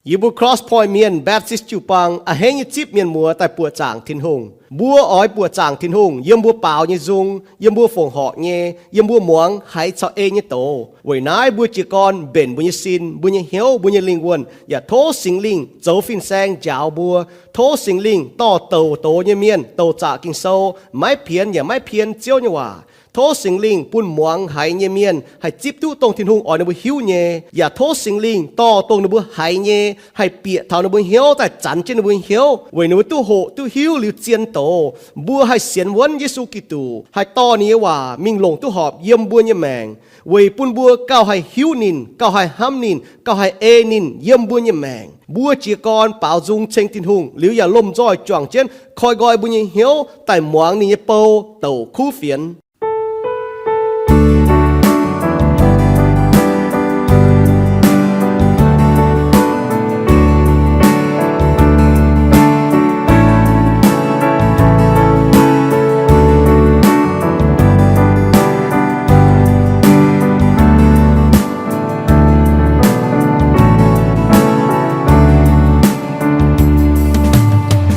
Yie mbuo Cross Point Mienh Baptist jiu-baang a'hneiv nyei zipv mienh muoz daaih buoqc zaangc Tin-Hungh. Mbuo oix buoqc zaangc Tin-Hungh yiem mbuo baaux nyei nzung, yiem mbuo fongc horc nyei, yiem mbuo muangx haiz caux ei nyei doz. Weic naaiv mbuo jiez gorn mbenc mbuo nyei sin, mbuo nyei hnyouv, mbuo nyei lingh wuonh, yaac tov Singx Lingh zoux fin-saeng njaaux mbuo. Tov Singx Lingh dorh douc doz nyei mienh douc zaqc Ging-Sou, maiv pienx yaac maiv pien Ziouv nyei waac. Tov Singx Lingh bun muangx haiz nyei mienh haih zipv duqv dongh Tin-Hungh oix ninh mbuo hiuv nyei, yaac tov Singx Lingh dorh dongh ninh mbuo haiz nyei haih bieqc taux ninh mbuo hnyouv daaih zanx jienv ninh mbuo hnyouv, weic ninh mbuo duqv hoqc duqv hiuv liuz zien doz. Mbuo haih sienx wuonv Yesu Giduc, haih dorh ninh nyei waac mingh longc duqv horpc yiem mbuo nyei maengc, weic bun mbuo gauh haih hiuv ninh, gauh haih hnamv ninh, gauh haih ei ninh yiem mbuo nyei maengc. Mbuo jiez gorn baaux nzung ceng Tin-Hungh liuz yaac lomh nzoih juangc jienv koi nqoi mbuo nyei hnyouv daaih muangx ninh nyei bou douc kuv fienx.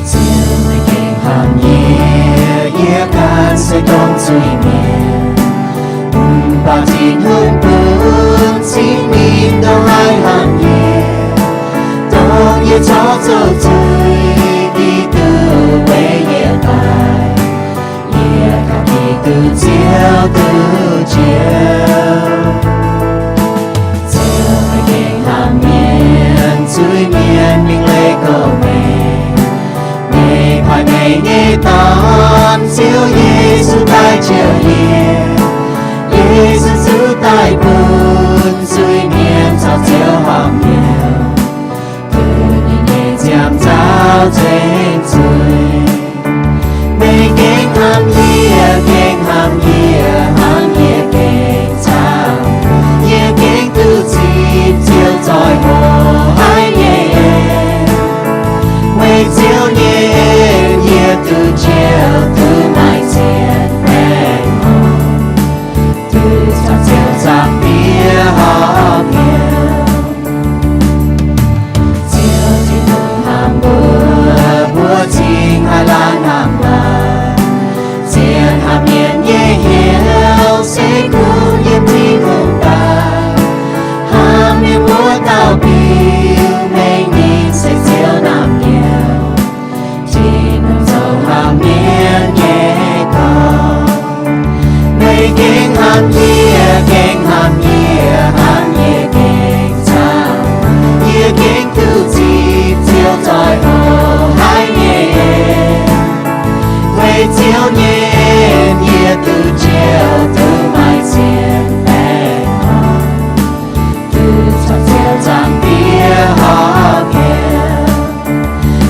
Ziouv, meih gengh hnamv yie, yie ganh se dongh zuiz-mienh. Mv baac Tin-Hungh bun Singx Lingh dongh haih hnamv yie, dongh yie corc zoux zuiz, Giduc weic yie daic. Yie ganh Giduc Ziouv duqv njoux. Ziouv, meih gengh hnamv mienh, zuiz-mienh mingh leih gorx-mengh. Meih paaiv meih nyei Dorn, Ziouv Yesu, daaih njoux yie. Yesu zuqc daaih bun zuiz-mienh caux Ziouv horpc hnyouv. Duqv ninh nyei nziaamv nzauh nzengc zuiz. Meih gengh hnamv yie, gengh hnamv yie, hnangv yie gengh camv. Yie gengh duqv zipv Ziouv zoih hoc haic nyei en. Weic Ziouv nyei en yie duqv njoux, duqv maaih cien baengh orn, duqv caux Ziouv zaangc Diex horpc hnyouv. Ziouv Tin-Hungh hnamv mbuo, mbuo cingx haih laanh hnamv waac. Zien hnamv mienh nyei hnyouv se kungx yiem Tin-Hungh daaih. Hnamv mienh wuov dauh biux mengh ninh se Ziouv naamh nyouz. Tin-Hungh zoux hnamv mienh nyei dorngx. Meih gengh hnamv yie, gengh hnamv yie, hnangv yie gengh camv. Yie gengh duqv zipv Ziouv zoih hoc haic nyei en. Weic Ziouv nyei en yie duqv njoux, duqv maaih cien baengh orn, duqv caux Ziouv zaangc Diex horpc hnyouv.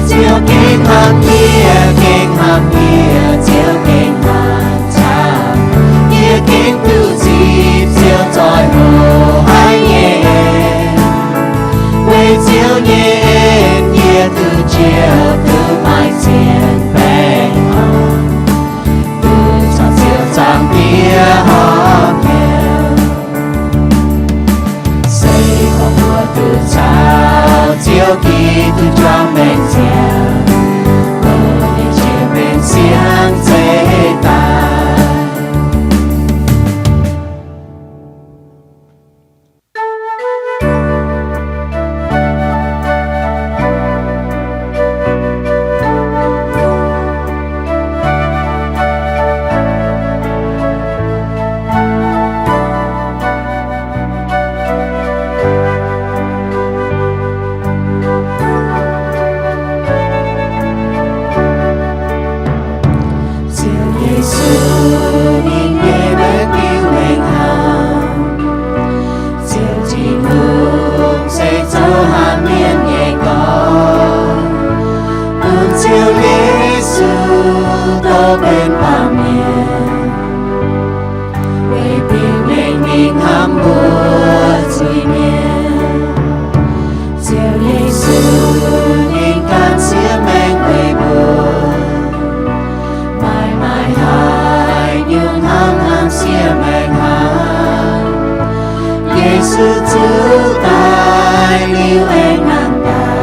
Ziouv gengh hnamv yie, gengh hnamv yie, Ziouv gengh hnamv camv. Yie gengh duqv zipv Ziouv zoih hoc haic nyei en. Weic Ziouv nyei en yie duqv njoux, duqv maaih cien baengh orn, duqv caux Ziouv zaangc Diex horpc hnyouv. Se gorngv mbuo duqv caux Ziouv Giduc juangc maengc ziangh, mbuo nyei jiex mingh siang zeiz daaih. Ziouv Yesu, ninh nyei mbuox biux lengc hnaangx. Ziouv Tin-Hungh se zoux hnamv mienh nyei Dorn, bun Ziouv Yesu dorh benx baamh mienh, weic biux lengc mingh hnamv mbuo zuiz-mienh. Ziouv Yesu, ninh gan siev maengc weic mbuo, maaih maaih haaix nyungc hnangv hnamv siev maengc hnangv. Yesu zuqc daic liuz aengx ngaengc daaih.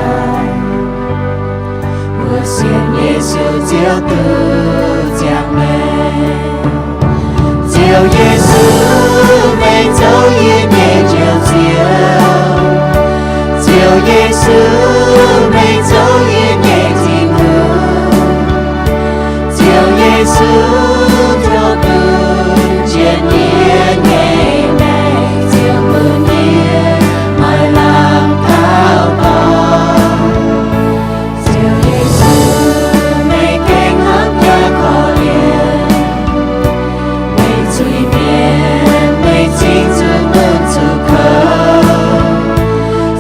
duqv ziangh maengc. Ziouv Yesu, meih zoux yie nyei Njoux Ziouv. Ziouv Yesu, meih zoux yie nyei Tin-Hungh. Ziouv Yesu, tov bun jienv yie nyei maengc, Ziouv, bun yie maaih lamh kaux dorngx. Ziouv Yesu, meih gengh hnamv yie korv-lienh. Meih zuiz-mienh meih cingx zuqc mun zuqc kouv,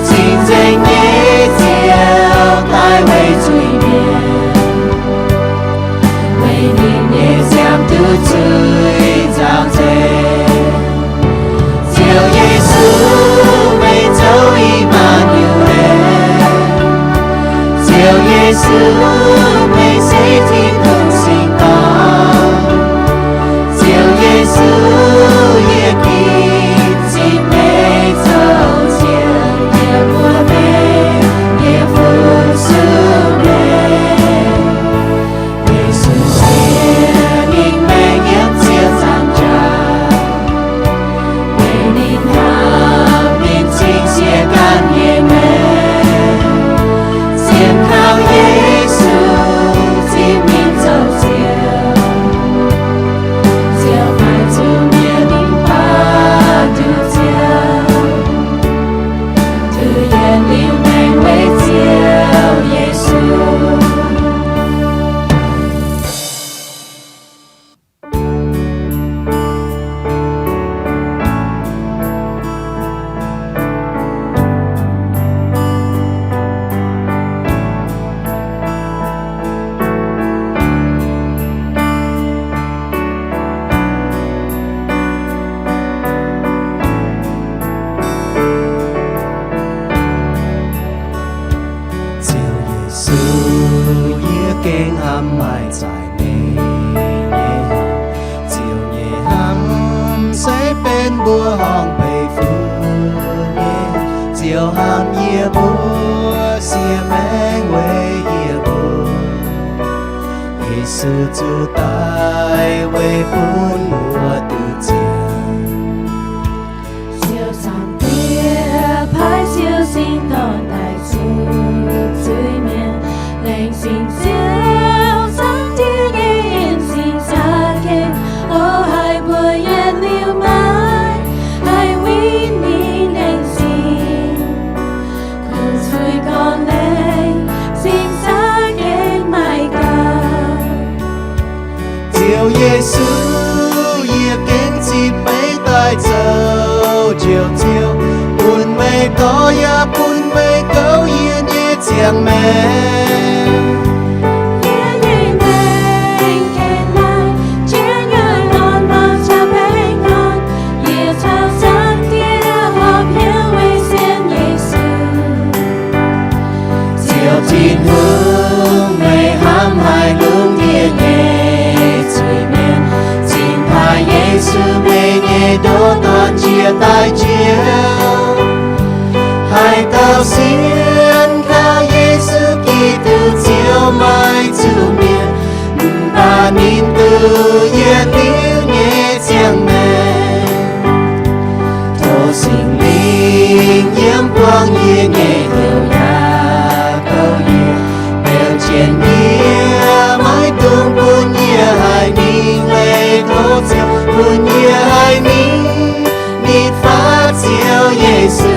cing-nzengc nyei Ziouv daaih weic zuiz-mienh, weic ninh nyei nziaamv duqv zuiz nzaaux nzengc. Ziouv Yesu, meih zoux I^maa^ni^en. Ziouv Yesu, meih se Tin-Hungh singx dorngx. Ziouv Yesu, yie ginv zipv meih zoux Ziouv, yie mbuox meih, yie fu-sux meih. Yesu, sienx ninh maengc yiem ziepc nzaangc jaax, weic ninh hnamv ninh cing siec ganh nyei maengc. Sienx kaux Yesu, zipv ninh zoux Ziouv, Ziouv maaih zuqc mienh mv baac duqv Ziouv, duqv yietc liuz maengc weic Ziouv Yesu. Ziouv Yesu, yie gengh hnamv maaih zaaix nyei hnamv. Ziouv nyei hnamv se benx mbuo horngh peix fun nyei. Ziouv hnamv yie mbuo, siev maengc weic yie mbuo. Yesu zuqc daaih weic bun mbuo duqv ziangh. Ziouv Zaangc Diex paaiv Ziouv Singx Dorn daaih zuqc zuiz-mienh. Laengz zingh Ziouv Zaangc Diex nyei en-zingh za'gengh, o, haih mbuo yietc liuz maaiz, haih win ninh laengz zingh. Kungx zuiz gorngv laengz zingh za'gengh maaih gaux. Ziouv Yesu, yie gengh zipv meih daaih zoux Njoux Ziouv, bun meih dorh yaac bun meih goux yie nyei ziangh maengc. Yie nyei maengc gengh maaih jienv nyei lorn mangc jaa baengh orn. Yie caux Zaangc Diex horpc hnyouv weic sienx Yesu. Ziouv Tin-Hungh, meih hnamv haic lungh ndiev nyei zuiz-mienh, cingx taaih Yesu, meih nyei ndoqc Dorn, njiec daaih njoux. Haaix dauh sienx kaux Yesu Giduc, ziouc maiv zuqc mietc, mv baac ninh duqv yietc liuz nyei ziangh maengc. Tov Singx Lingh yiem buangh yie nyei hnyouv yaac goux yie, beu jienv yie maiv dungx bun yie haih mingh leih tov Ziouv, bun yie haih mingh nitv fatv Ziouv Yesu,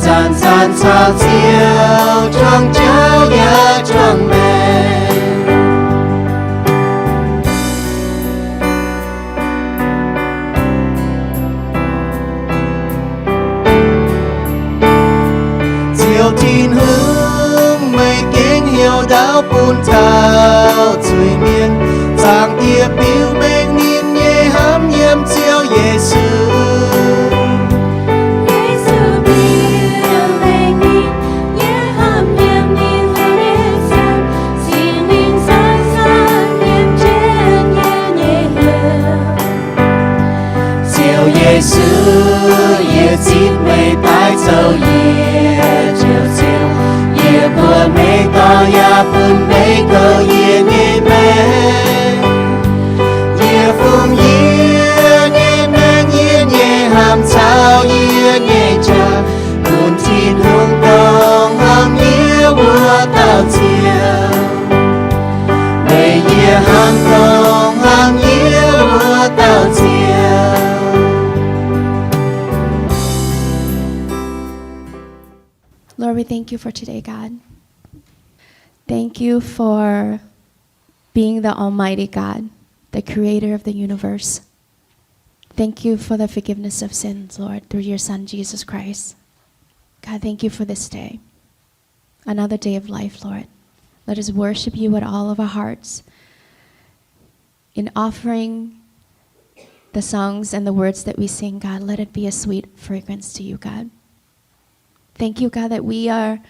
zanc-zanc caux Ziouv juangc jauv yaac juangc maengc. Ziouv Tin-Hungh, meih gengh heuc ndaauv bun taux zuiz-mienh. Zaangc Diex biux mengh ninh nyei hnamv yiem Ziouv Yesu. Yesu biux mengh ninh nyei hnamv yiem ninh nyei ziangh, Singx Lingh zanc-zanc yiem jienv yie nyei hnyouv. Ziouv Yesu, yie zipv meih daaih zoux yie Njoux Ziouv. Yie mbuox meih dorh yaac bun meih goux yie Lord, we thank you for today, God. Thank you for being the Almighty God, the creator of the universe. Thank you for the forgiveness of sins, Lord, through your Son, Jesus Christ. God, thank you for this day, another day of life, Lord. Let us worship you with all of our hearts. In offering the songs and the words that we sing, God, let it be a sweet fragrance to you, God. Thank you, God, that we are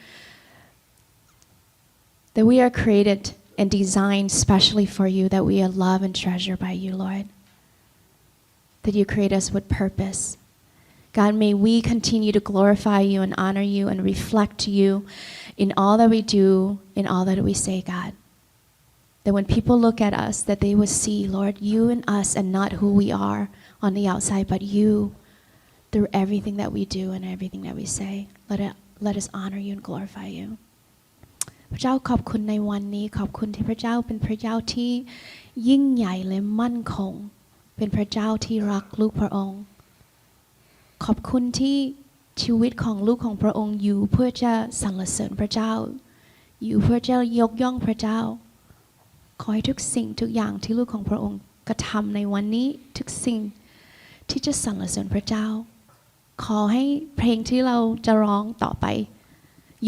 that we are created and designed specially for you, that we are loved and treasured by you, Lord, that you create us with purpose. God, may we continue to glorify you and honor you and reflect you in all that we do, in all that we say, God. That when people look at us, that they will see, Lord, you in us and not who we are on the outside, but you through everything that we do and everything that we say. Let it, let us honor you and glorify you. พระเจ้าขอบคุณในวันนี้ ขอบคุณที่พระเจ้าเป็นพระเจ้าที่ยิ่งใหญ่และมั่นคง เป็นพระเจ้าที่รักลูกพระองค์ ขอบคุณที่ชีวิตของลูกของพระองค์อยู่เพื่อจะสรรเสริญพระเจ้า อยู่เพื่อจะยกย่องพระเจ้า ขอให้ทุกสิ่งทุกอย่างที่ลูกของพระองค์กระทำในวันนี้ ทุกสิ่งที่จะสรรเสริญพระเจ้า ขอให้เพลงที่เราจะร้องต่อไป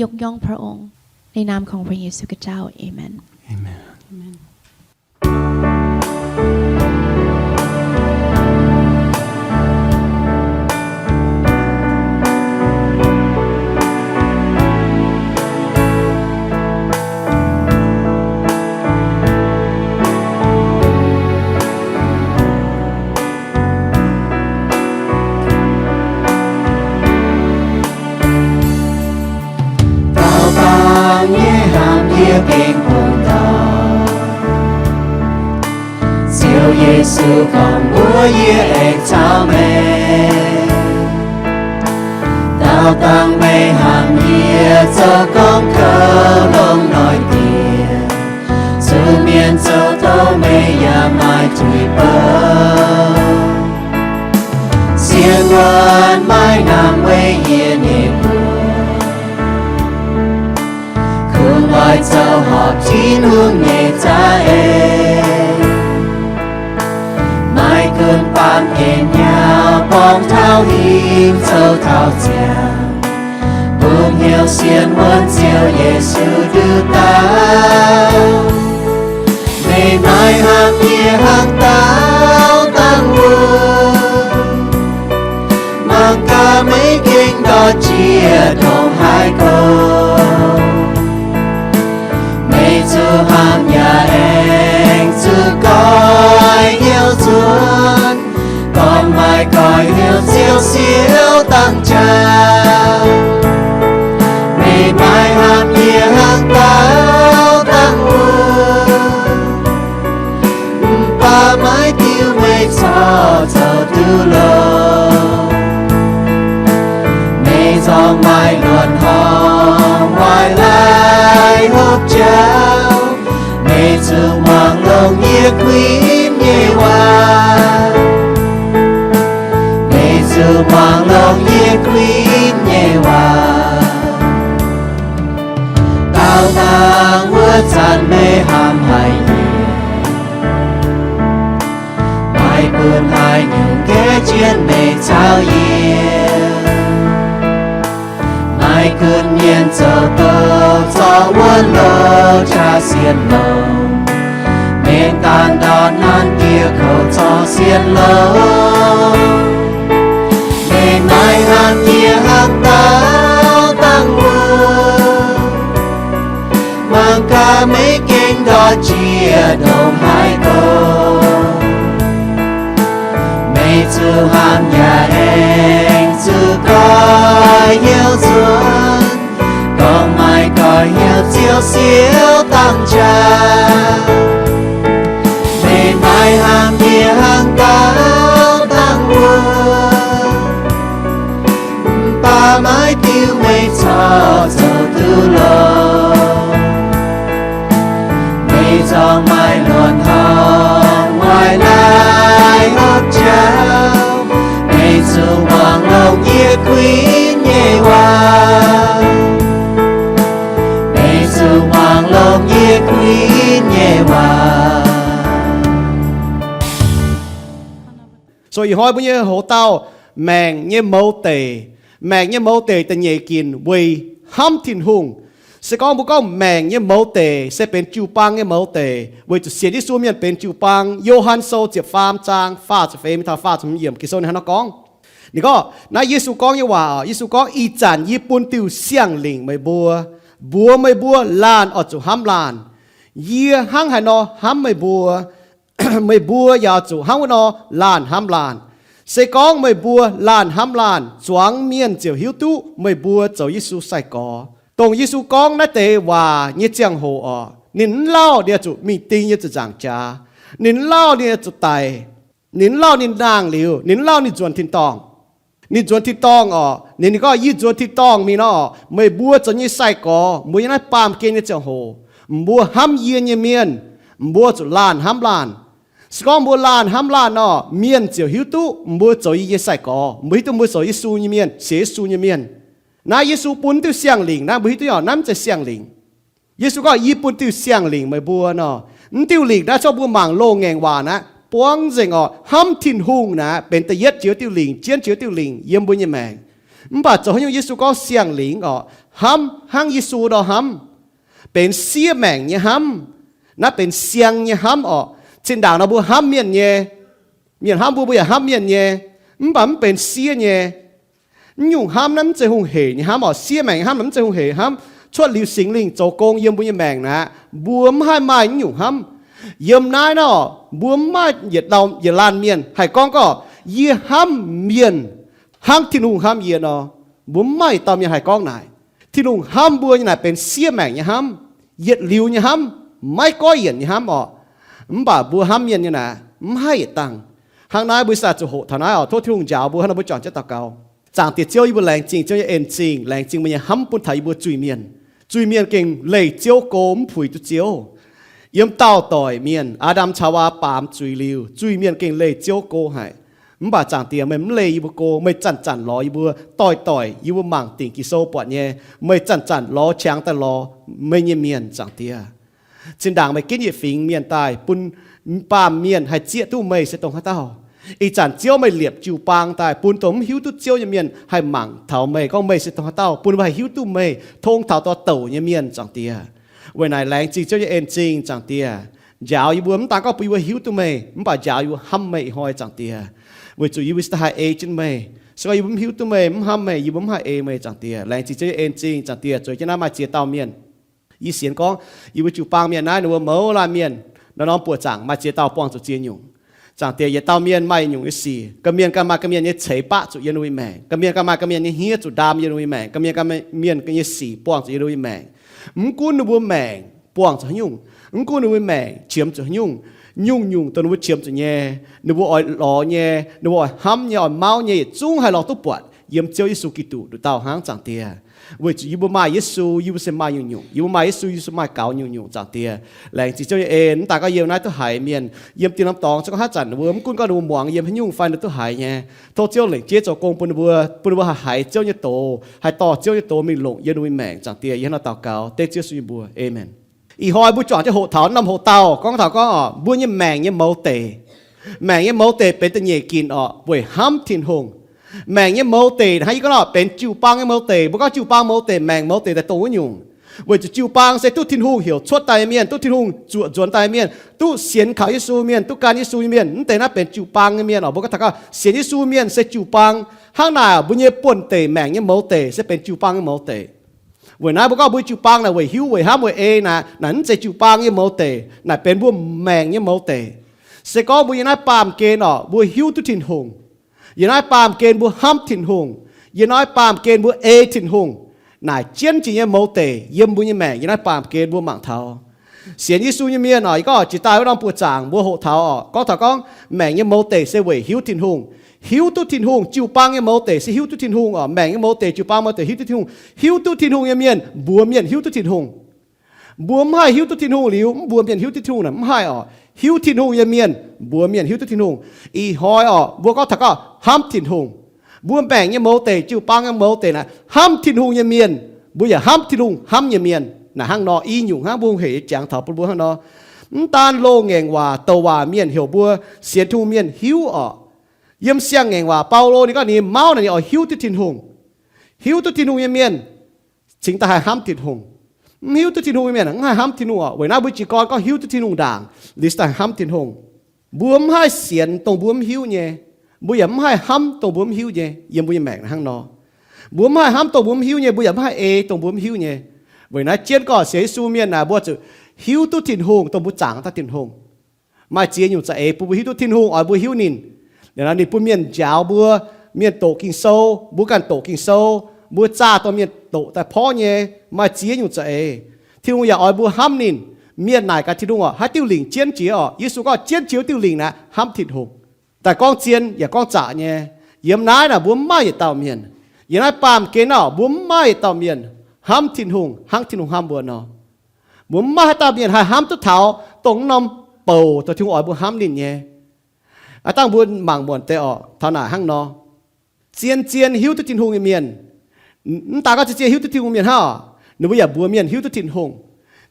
ยกย่องพระองค์ ในนามของพระเยซูคริสต์เจ้า เอเมน เอเมน เอเมน Dauh dangh nyei hnamv yie gengh bun dauh. Ziouv Yesu gorngv mbuox yie aengx caux meih. Dauh dangh meih hnamv yie zoux gorngv kouv longx noic diex, zuqc mienh zoux doz meih yaac maaih tuix bouh. Sienx wuonh maiv hnamv weic yie nyei mbuox. Kungx oix zoux horpc Tin-Hungh nyei za'eix. Maiv gunv baamh gen nyauv borngz taux hingv zoux taux ziangx, bungx hnyouv sienx wuonh Ziouv Yesu nduqc dauh. Meih maiv hnamv yie hnangv dauh dangh wuov. Mangc gaax meih gengh ndortv jiex ndongc haaix gorngv, meih zuqc hnamv yaac aengx zuqc goiv hnyouv nzuonx, gorngv maaih goiv hnyouv Ziouv siouc dangh jaax. Meih maiv hnamv yie hnangv dauh dangh wuov. Mv baac maiv diuh meih corc zoux duqv longx. Meih nzorng maaih luonx horngh waaic laaix hopv jauv. Meih zuqc muangx longx yie kuinx nyei waac. Meih zuqc muangx longx yie kuinx nyei waac. Dauh dangh wuov zanc meih hnamv haic yie, maiv gunv haaix nyungc nqa'haav jien meih caux yie. Maiv gunv mienh zoux doz zorqv wuonv loz jaax sienx longx, mengh daanh ndortv naanv dieh kouv zorqv sienx longx. Meih maiv hnamv yie hnangv dauh dangh wuov. Mangc gaax meih gengh ndortv jiex ndongc haaix gorngv, meih zuqc hnamv yaac aengx zuqc goiv hnyouv nzuonx, gorngv maaih goiv hnyouv Ziouv siouc dangh jaax. Meih maiv hnamv yie hnangv dauh dangh wuov. Mv baac maiv diuh meih corc zoux duqv longx. Meih nzorng maaih luonx horngh waaic laaix hopv jauv. Meih zuqc muangx longx yie kuinx nyei waac. Ih hnoi mbuo nyei houx-dauh maengc nyei mouz deic, maengc nyei mouz deic da'nyeic ginc weic hnamv Tin-Hungh. Se gorngv mbuo gorngv maengc nyei mouz deic se benx jiu-baang nyei mouz deic, weic zuqc sienx Yesu mienh benx jiu-baang. Yo^han Sou ziepc faam zaang faah ziepc feix mingh taux faah ziepc hmz yiemc Ging-Sou ninh hnangv nor gorngv. Ninh gorngv naaiv Yesu gorngv nyei waac, Yesu gorngv, Ih zanc yie bun diuh siang-lingc meih mbuo, mbuox meih mbuo laanh oix zuqc hnamv laanh. Yie hnangv haaix nor hnamv meih mbuo, meih mbuo yaac oix zuqc hnangv wuov nor laanh hnamv laanh. Se gorngv meih mbuo laanh hnamv laanh, zuangx mienh ziouc hiuv duqv meih mbuo zoux Yesu sai-gorx. Dongh Yesu gorngv naaiv deix waac nyei ziangh hoc orqc, ninh mv lauh ninh oix zuqc mingh ding nyei zuqc nzaangc jaax. Ninh mv lauh ninh oix zuqc daic. Ninh mv lauh ninh nangh liuz, ninh mv lauh ninh nzuonx tin-dorngh. Ninh nzuonx tin-dorngh orqc, ninh, ninh gorngv, Yie nzuonx tin-dorngh mingh nor, meih mbuo zoux nyei sai-gorx, mbuo yiem naaiv baamh gen nyei ziangh hoc, mbuo hnamv yie nyei mienh, mbuo zuqc laanh hnamv laanh. Se gorngv mbuo laanh hnamv laanh nor, mienh ziouc hiuv duqv mbuo zoux yie nyei sai-gorx, mbuo hiuv duqv mbuo zoux Yesu nyei mienh, sienx Yesu nyei mienh. Naaiv Yesu bun diuh siang-lingc naaiv, mbuo hiuv duqv orqc, naaiv mv zeiz siang-lingc. Yesu gorngv, Yie bun diuh siang-lingc meih mbuo nor, mv diuh lingc naaiv corc mbuo mangc loz-ngaengc waac naaiv, buangv nzengc orqc, hnamv Tin-Hungh naaiv benx da'yietv jiex diuh lingc, jienv jiex diuh lingc yiem mbuo nyei maengc. Mv baac zoux haaix nyungc Yesu gorngv siang-lingc orqc, hnamv hnangv Yesu nor hnamv, benx siev maengc nyei hnamv. Naaiv benx siang nyei hnamv orqc. Zinh ndaangc nor mbuo hnamv mienh nyei, mienh hnamv mbuo, mbuo yaac hnamv mienh nyei, mv baac mv benx siev nyei. Mv nyungc hnamv naaiv mv zeiz hungh heic nyei hnamv orqc. Siev maengc nyei hnamv naaiv mv zeiz hungh heic hnamv. Cuotv liuz Singx Lingh zoux gong yiem mbuo nyei maengc naaiv, mbuo mv haih maaih mv nyungc hnamv. Yiem naaiv nor, mbuo mv maaih yietc laanh mienh haih gorngv gorqv, Yie hnamv mienh hnangv Tin-Hungh hnamv yie nor. Mbuo mv maaih yietc dauh mienh haih gorngv naaic. Tin-Hungh hnamv mbuo nyei naaic benx siev maengc nyei hnamv, yietc liuz nyei hnamv, maiv goiv yienc nyei hnamv orqc. Mv baac mbuo hnamv mienh nyei naaic mv haih yietc dangh. Hnangv naaiv mbuo ih zanc zuqc hoqc taux naaiv orqc. Tov Tin-Hungh njaaux mbuo hnangv nor mbuo juangc jienv daux gaux. Zaangc Diex Ziouv, yie mbuo laengz zingh Ziouv nyei en-zingh, laengz zingh meih nyei hnamv bun taux yie mbuo zuiz-mienh. Zuiz-mienh gengh leih Ziouv go, mv puix duqv Ziouv. Yiem daauh doic mienh, Aa^ndam caux Haawaa baamz zuiz liuz, zuiz-mienh gengh leih Ziouv go haic. Mv baac Zaangc Diex, meih mv leih yie mbuo go. Meih zanc-zanc lorz yie mbuo, doic-doic yie mbuo mangc dingc Ging-Sou buatc nyei, meih zanc-zanc lorz qangx daaih lorz meih nyei mienh, Zaangc Diex. Zinh ndaangc meih ginv yietc fingx mienh daaih bun baamh mienh haih zieqv duqv meih se dongh haaix dauh. Ih zanc Ziouv meih liepc jiu-baang daaih bun dongh mv hiuv duqv Ziouv nyei mienh haih mangc taux meih gorngv meih se dongh haaix dauh, bun mbuo haih hiuv duqv meih tong taux dorh douc nyei mienh, Zaangc Diex. Weic naaic laengz zingh Ziouv nyei en-zingh, Zaangc Diex. Njaaux yie mbuo, mv daan gorngv bun yie mbuo hiuv duqv meih, mv baac njaaux yie mbuo hnamv meih ih hnoi, Zaangc Diex. Weic zuqc yie mbuo se daaih haih ei jienv meih. Se gorngv yie mbuo mv hiuv duqv meih, mv hnamv meih, yie mbuo mv haih ei meih, Zaangc Diex. Laengz zingh Ziouv nyei en-zingh, Zaangc Diex. Zueiz jienv naaiv maaih ziex dauh mienh, yie sienx gorngv yie mbuo jiu-baang mienh naaiv ninh mbuo mouz laanh mienh, norm-norm buoqc zaangc maaih ziex dauh buangh zuqc ziex nyungc. Zaangc Diex, yietc dauh mienh maaih yietc nyungc nyei sic, ga'mienh ganh maaih ga'mienh nyei ceix baqv zuqc yiem ninh mbuo nyei maengc, ga'mienh ganh maaih ga'mienh nyei hniev zuqc ndaam yiem ninh mbuo nyei maengc, ga'mienh ganh maaih ga'mienh nyei sic buangh zuqc yie mbuo nyei maengc. Mv gunv ninh mbuo maengc buangh zuqc haaix nyungc, mv gunv ninh mbuo maengc qiemx zuqc haaix nyungc, nyungc-nyungc dongh ninh mbuo qiemx zuqc nyei, ninh mbuo oix lorz nyei, ninh mbuo oix hnamv nyei, oix mauv nyei, yietc zungv haih lorz duqv buatc yiem Ziouv Yesu Giduc nduqc dauh hnangv, Zaangc Diex. Weic zuqc yie mbuo maaih Yesu, yie mbuo se maaih nyungc-nyungc. Yie mbuo maaih Yesu, yie mbuo se maaih gaux nyungc-nyungc, Zaangc Diex. Laengz zingh Ziouv nyei en. Mv daaih gorngv yiem naaiv duqv haiz mienh, yiem dinh norm dorngx, se gorngv haaix zanc ninh mbuo, mv gunv gorngv ninh mbuo muangx yiem haaix nyungc fai ninh duqv haiz nyei, tov Ziouv lengc jeiv zoux gong bun ninh mbuo, bun ninh mbuo haih haiz Ziouv nyei doz, haih dorh Ziouv nyei doz mingh longc yiem ninh mbuo nyei maengc, Zaangc Diex. Yie hnangv naaiv daux gaux dengv Ziouv Yesu nyei mbuox. Aamen. Ih hnoi mbuo juangc jienv hoqc taux norm hoqc dauh gorngv taux gorngv orqc, mbuo nyei maengc nyei mouz deic. Maengc nyei mouz deic benx da'nyeic ginc orqc, weic hnamv Tin-Hungh. Maengc nyei mouz deic hnangv yie gorngv nor, benx jiu-baang nyei mouz deic. Mbuo gorngv jiu-baang mouz deic, maengc mouz deic daaih dongh wuov nyungc. Weic zuqc jiu-baang se duqv Tin-Hungh heuc cuotv daaih nyei mienh, duqv Tin-Hungh zuoqc nzuonx daaih nyei mienh, duqv sienx kaux Yesu mienh, duqv gan Yesu nyei mienh. Mv deix naaiv benx jiu-baang nyei mienh orqc. Mbuo gorngv taux gorngv sienx Yesu mienh se jiu-baang. Hnangv naaic, mbuo nyei buonv-deic maengc nyei mouz deic se benx jiu-baang nyei mouz deic. Weic naaiv mbuo gorngv mbuo jiu-baang naaic weic hiuv, weic hnamv, weic ei naaic, naaic mv zeiz jiu-baang nyei mouz deic, naaic benx mbuo maengc nyei mouz deic. Se gorngv mbuo yiem naaiv baamh gen orqc, mbuo hiuv duqv Tin-Hungh, yiem naaiv baamh gen mbuo hnamv Tin-Hungh, yiem naaiv baamh gen mbuo ei Tin-Hungh, naaic jienv jiex nyei mouz deic yiem mbuo nyei maengc yiem naaiv baamh gen mbuo mangc taux. Sienx Yesu nyei mienh orqc, yie gorngv jiex daaih wuov norm buoqc zaangc mbuo hoqc taux orqc, gorngv taux gorngv maengc nyei mouz deic se weic hiuv Tin-Hungh. Hiuv duqv Tin-Hungh, jiu-baang nyei mouz deic se hiuv duqv Tin-Hungh orqc. Maengc nyei mouz deic, jiu-baang mouz deic hiuv duqv Tin-Hungh. Hiuv duqv Tin-Hungh nyei mienh, mbuox mienh hiuv duqv Tin-Hungh. Mbuo mv haih hiuv duqv Tin-Hungh liuz, mv mbuox mienh hiuv duqv Tin-Hungh naaic mv haih orqc. Hiuv Tin-Hungh nyei mienh mbuox mienh hiuv duqv Tin-Hungh. Ih hnoi orqc, mbuo gorngv taux gorngv hnamv Tin-Hungh. Mbuo maengc nyei mouz deic, jiu-baang nyei mouz deic naaic, hnamv Tin-Hungh nyei mienh, mbuo yaac hnamv Tin-Hungh hnamv nyei mienh. Naaic hnangv nor, i nyungc hnangv mbuo hungh hec nyei jangx taux bun mbuo hnangv nor. Mv daan loz-ngaengc waac douc waac mienh heuc mbuo sienx Tin-Hungh mienh hiuv orqc. Yiem Siang-Ngaengc Waac Baulo ninh gorngv ninh mauv naaic ninh oix hiuv duqv Tin-Hungh. Hiuv duqv Tin-Hungh nyei mienh cingx daaih haih hnamv Tin-Hungh. Mv hiuv duqv Tin-Hungh nyei mienh mv haih hnamv Tin-Hungh oc. Weic naaiv mbuo jiez gorn gorngv hiuv duqv Tin-Hungh ndaangc liuz cingx daaih hnamv Tin-Hungh. Mbuo mv haih sienx dongh mbuo mv hiuv nyei. Mbuo yaac mv haih hnamv dongh mbuo mv hiuv nyei. Yiem mbuo nyei maengc hnangv nor, mbuo mv haih hnamv dongh mbuo mv hiuv nyei, mbuo yaac mv haih ei dongh mbuo mv hiuv nyei. Weic naaiv jienv gorngv sienx Yesu mienh naaic mbuo zuqc hiuv duqv Tin-Hungh dongh mbuo zaangc daaih Tin-Hungh. Maaih ziex nyungc za'eix bun mbuo hiuv duqv Tin-Hungh oix mbuo hiuv ninh. Liuz nor ninh bun mienh njaaux mbuo, mienh doqc Ging-Sou, mbuo ganh doqc Ging-Sou, mbuo zaah dongh mienh doqc daaih porv nyei. Maaih ziex nyungc za'eix. Tin-Hungh yaac oix mbuo hnamv ninh. Mienh naaic gaax Tin-Hungh oc, haaix diuh lingc jienv jiex oc? Yesu gorngv jienv jiex wuov diuh lingc naaic hnamv Tin-Hungh. Daaih gorngv zien yaac gorngv zaqc nyei. Yiem naaiv naaic mbuo mv maaih yietc dauh mienh. Yiem naaiv baamh gen naaic mbuo mv maaih yietc dauh mienh hnamv Tin-Hungh hnangv Tin-Hungh hnamv mbuo nor. Mbuo mv maaih haaix dauh mienh haih hnamv duqv taux dongh norm bouc dongh Tin-Hungh oix mbuo hnamv ninh nyei. Aav dangh mbuo mangc muonc deix oc, taux naaic hnangv nor. Zien-zien hiuv duqv Tin-Hungh nyei mienh, mv daaih gorngv zien-zien hiuv duqv Tin-Hungh mienh hnangv, ninh mbuo yaac mbuox mienh hiuv duqv Tin-Hungh.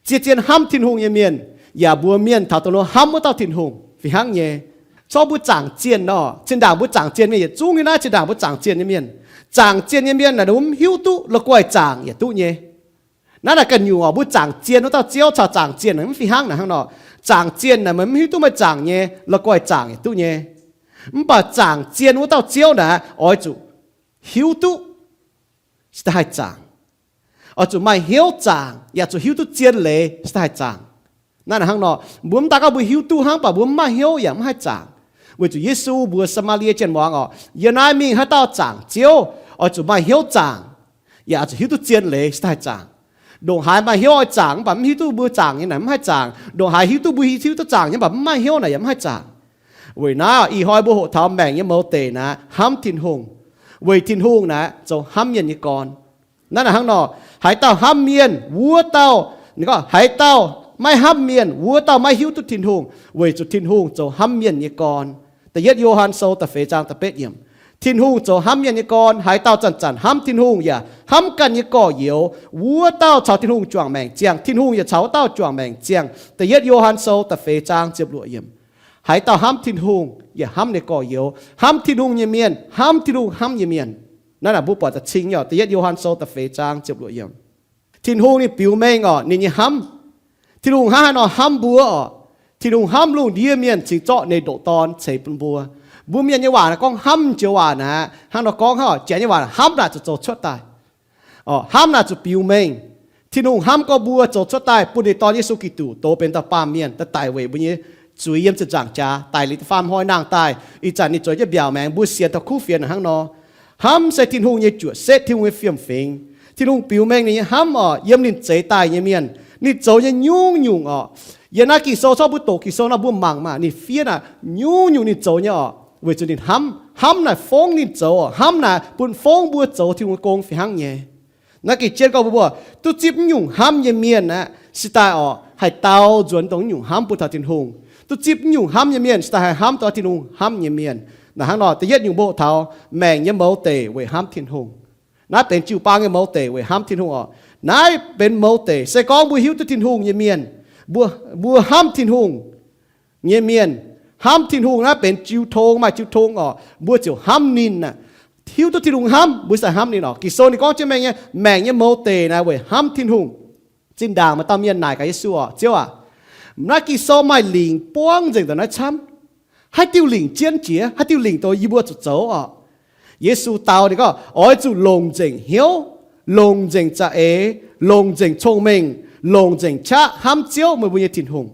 Zien-zien hnamv Tin-Hungh nyei mienh yaac mbuox mienh taux dongh nor hnamv wuov dauh Tin-Hungh fih hnangv nyei. Corc mbuo zaangc zienh nor, zinh ndaangc mbuo zaangc zienh mienh yietc zungv nyei naaiv zinh ndaangc mbuo zaangc zienh nyei mienh. Zaangc zienh nyei mienh naaic ninh mbuo mv hiuv duqv la'guaih zaangc yaac duqv nyei. Naaiv naaic ganh nyungc oc, mbuo zaangc zienh wuov dauh Ziouv caux zaangc zienh mv fih hnangv naaic hnangv nor. Zaangc zienh naaic meih mv hiuv duqv meih zaangc nyei, la'guaih zaangc yaac duqv nyei. Mv baac zaangc zienh wuov dauh Ziouv naaic oix zuqc hiuv duqv cingx daaih haih zaangc. Oix zuqc maaih hnyouv zaangc, yaac zuqc hiuv duqv zien leiz cingx daaih haih zaangc. Naaiv naaic hnangv nor, mbuo mv daaih gorngv mbuo hiuv duqv hnangv, mv baac mbuo mv maaih hnyouv yaac mv haih zaangc. Weic zuqc Yesu mbuox Saa^maa^lie Janx muangx oc, yiem naaiv mingh haaix dauh zaangc Ziouv, oix zuqc maaih hnyouv zaangc, yaac oix zuqc hiuv duqv zien leiz cingx daaih haih zaangc. Ndongc haaix maaih hnyouv oix zaangc mv baac mv hiuv duqv mbuo zaangc nyei naaic mv haih zaangc. Ndongc haaix hiuv duqv mbuo hiuv duqv zaangc nyei mv baac mv maaih hnyouv naaic yaac mv haih zaangc. Weic naaiv ih hnoi mbuo hoqc taux maengc nyei mouz deic naaic hnamv Tin-Hungh, weic Tin-Hungh naaic zoux hnamv mienh nyei gorn. Naaiv naaic hnangv nor, haaix dauh hnamv mienh wuov dauh, ninh gorngv haaix dauh maiv hnamv mienh wuov dauh maiv hiuv duqv Tin-Hungh, weic zuqc Tin-Hungh zoux hnamv mienh nyei gorn. Da'yietv Yo^han Sou da'feix zaang da'betv yiemc. Tin-Hungh zoux hnamv mienh nyei gorn, haaix dauh zanc-zanc hnamv Tin-Hungh yaac hnamv ganh nyei gorx-youz, wuov dauh caux Tin-Hungh juangc maengc ziangh, Tin-Hungh yaac caux wuov dauh juangc maengc ziangh. Da'yietv Yo^han Sou da'feix zaang ziepc luoqc yiemc. Haaix dauh hnamv Tin-Hungh yaac hnamv ninh nyei gorx-youz, hnamv Tin-Hungh nyei mienh hnamv Tin-Hungh hnamv nyei mienh. Naaiv naaic mbuo buatc da'cing nyei oc, da'yietv Yo^han Sou da'feix zaang ziepc luoqc yiemc. Tin-Hungh ninh biux mengh oc ninh nyei hnamv. Tin-Hungh hnangv haaix nor hnamv mbuo oc? Tin-Hungh hnamv lungh ndiev mienh cingx zorqv ninh ndoqc Dorn ceix bun mbuo. Mbuo mienh nyei waac naaic gorngv hnamv joux waac naaic hnangv nor gorngv hnangv oc, janx nyei waac hnamv naaic zuqc zoux cuotv daaih. Oc, hnamv naaic zuqc biux mengh. Tin-Hungh hnamv gorngv mbuo zoux cuotv daaih bun ninh Dorn Yesu Giduc dox benx dauh baamh mienh daaih daic weic mbuo nyei zuiz yiem ziepc nzaangc jaax, daic liuz da'faam hnoi nangh daaih, ih zanc ninh zueiz jienv mbiaauc maengx, mbuo sienx taux kuv fienx hnangv nor. Hnamv se Tin-Hungh nyei juoqc setv, Tin-Hungh nyei fiem-fingx. Tin-Hungh biux mengh ninh nyei hnamv oc, yiem ninh zeix daaih nyei mienh. Ninh zoux nyei nyungc-nyungc oc, yiem naaiv Ging-Sou, corc mbuo doqc Ging-Sou nor mbuo mangc maah, ninh fiev naaic nyungc-nyungc ninh zoux nyei oc, weic zuqc ninh hnamv. Hnamv naaic fongv ninh zoux oc. Hnamv naaic bun fongv mbuo zoux Tin-Hungh nyei gong fih hnangv nyei. Naaiv gengh jienv gorngv mbuo, mbuo duqv zipv mv nyungc hnamv nyei mienh aeqv, cingx daaih oc haih dau nzuonx dongh mv nyungc hnamv bun taux Tin-Hungh. Duqv zipv mv nyungc hnamv nyei mienh cingx daaih haih hnamv dongh Tin-Hungh hnamv nyei mienh. Naaic hnangv nor, da'yietv nyungc mbuo hoqc taux maengc nyei mouz deic weic hnamv Tin-Hungh. Naaiv benx jiu-baang nyei mouz deic weic hnamv Tin-Hungh oc. Naaiv benx mouz deic se gorngv mbuo hiuv duqv Tin-Hungh nyei mienh, mbuo, mbuo hnamv Tin-Hungh nyei mienh. Hnamv Tin-Hungh naaiv benx jiu tong, maaih jiu tong oc, mbuo ziouc hnamv ninh aqv. Hiuv duqv Tin-Hungh hnamv, mbuo sai hnamv ninh oc. Ging-Sou ninh gorngv jienv mengh nyei, maengc nyei mouz deic naaic weic hnamv Tin-Hungh. Zinh ndaangc maaih dauh mienh naaic gaax Yesu oc, Ziouv aac, naaiv Ging-Sou maaih lingc buangv nzengc dongh naaiv camv. Haaix diuh lingc jienv jiex? Haaix diuh lingc dongh yie mbuo zuqc zoux oc? Yesu dau ninh gorngv, oix zuqc longc nzengc hnyouv, longc nzengc za'eix, longc nzengc cong-mengh, longc nzengc qaqv hnamv Ziouv, meih mbuo nyei Tin-Hungh.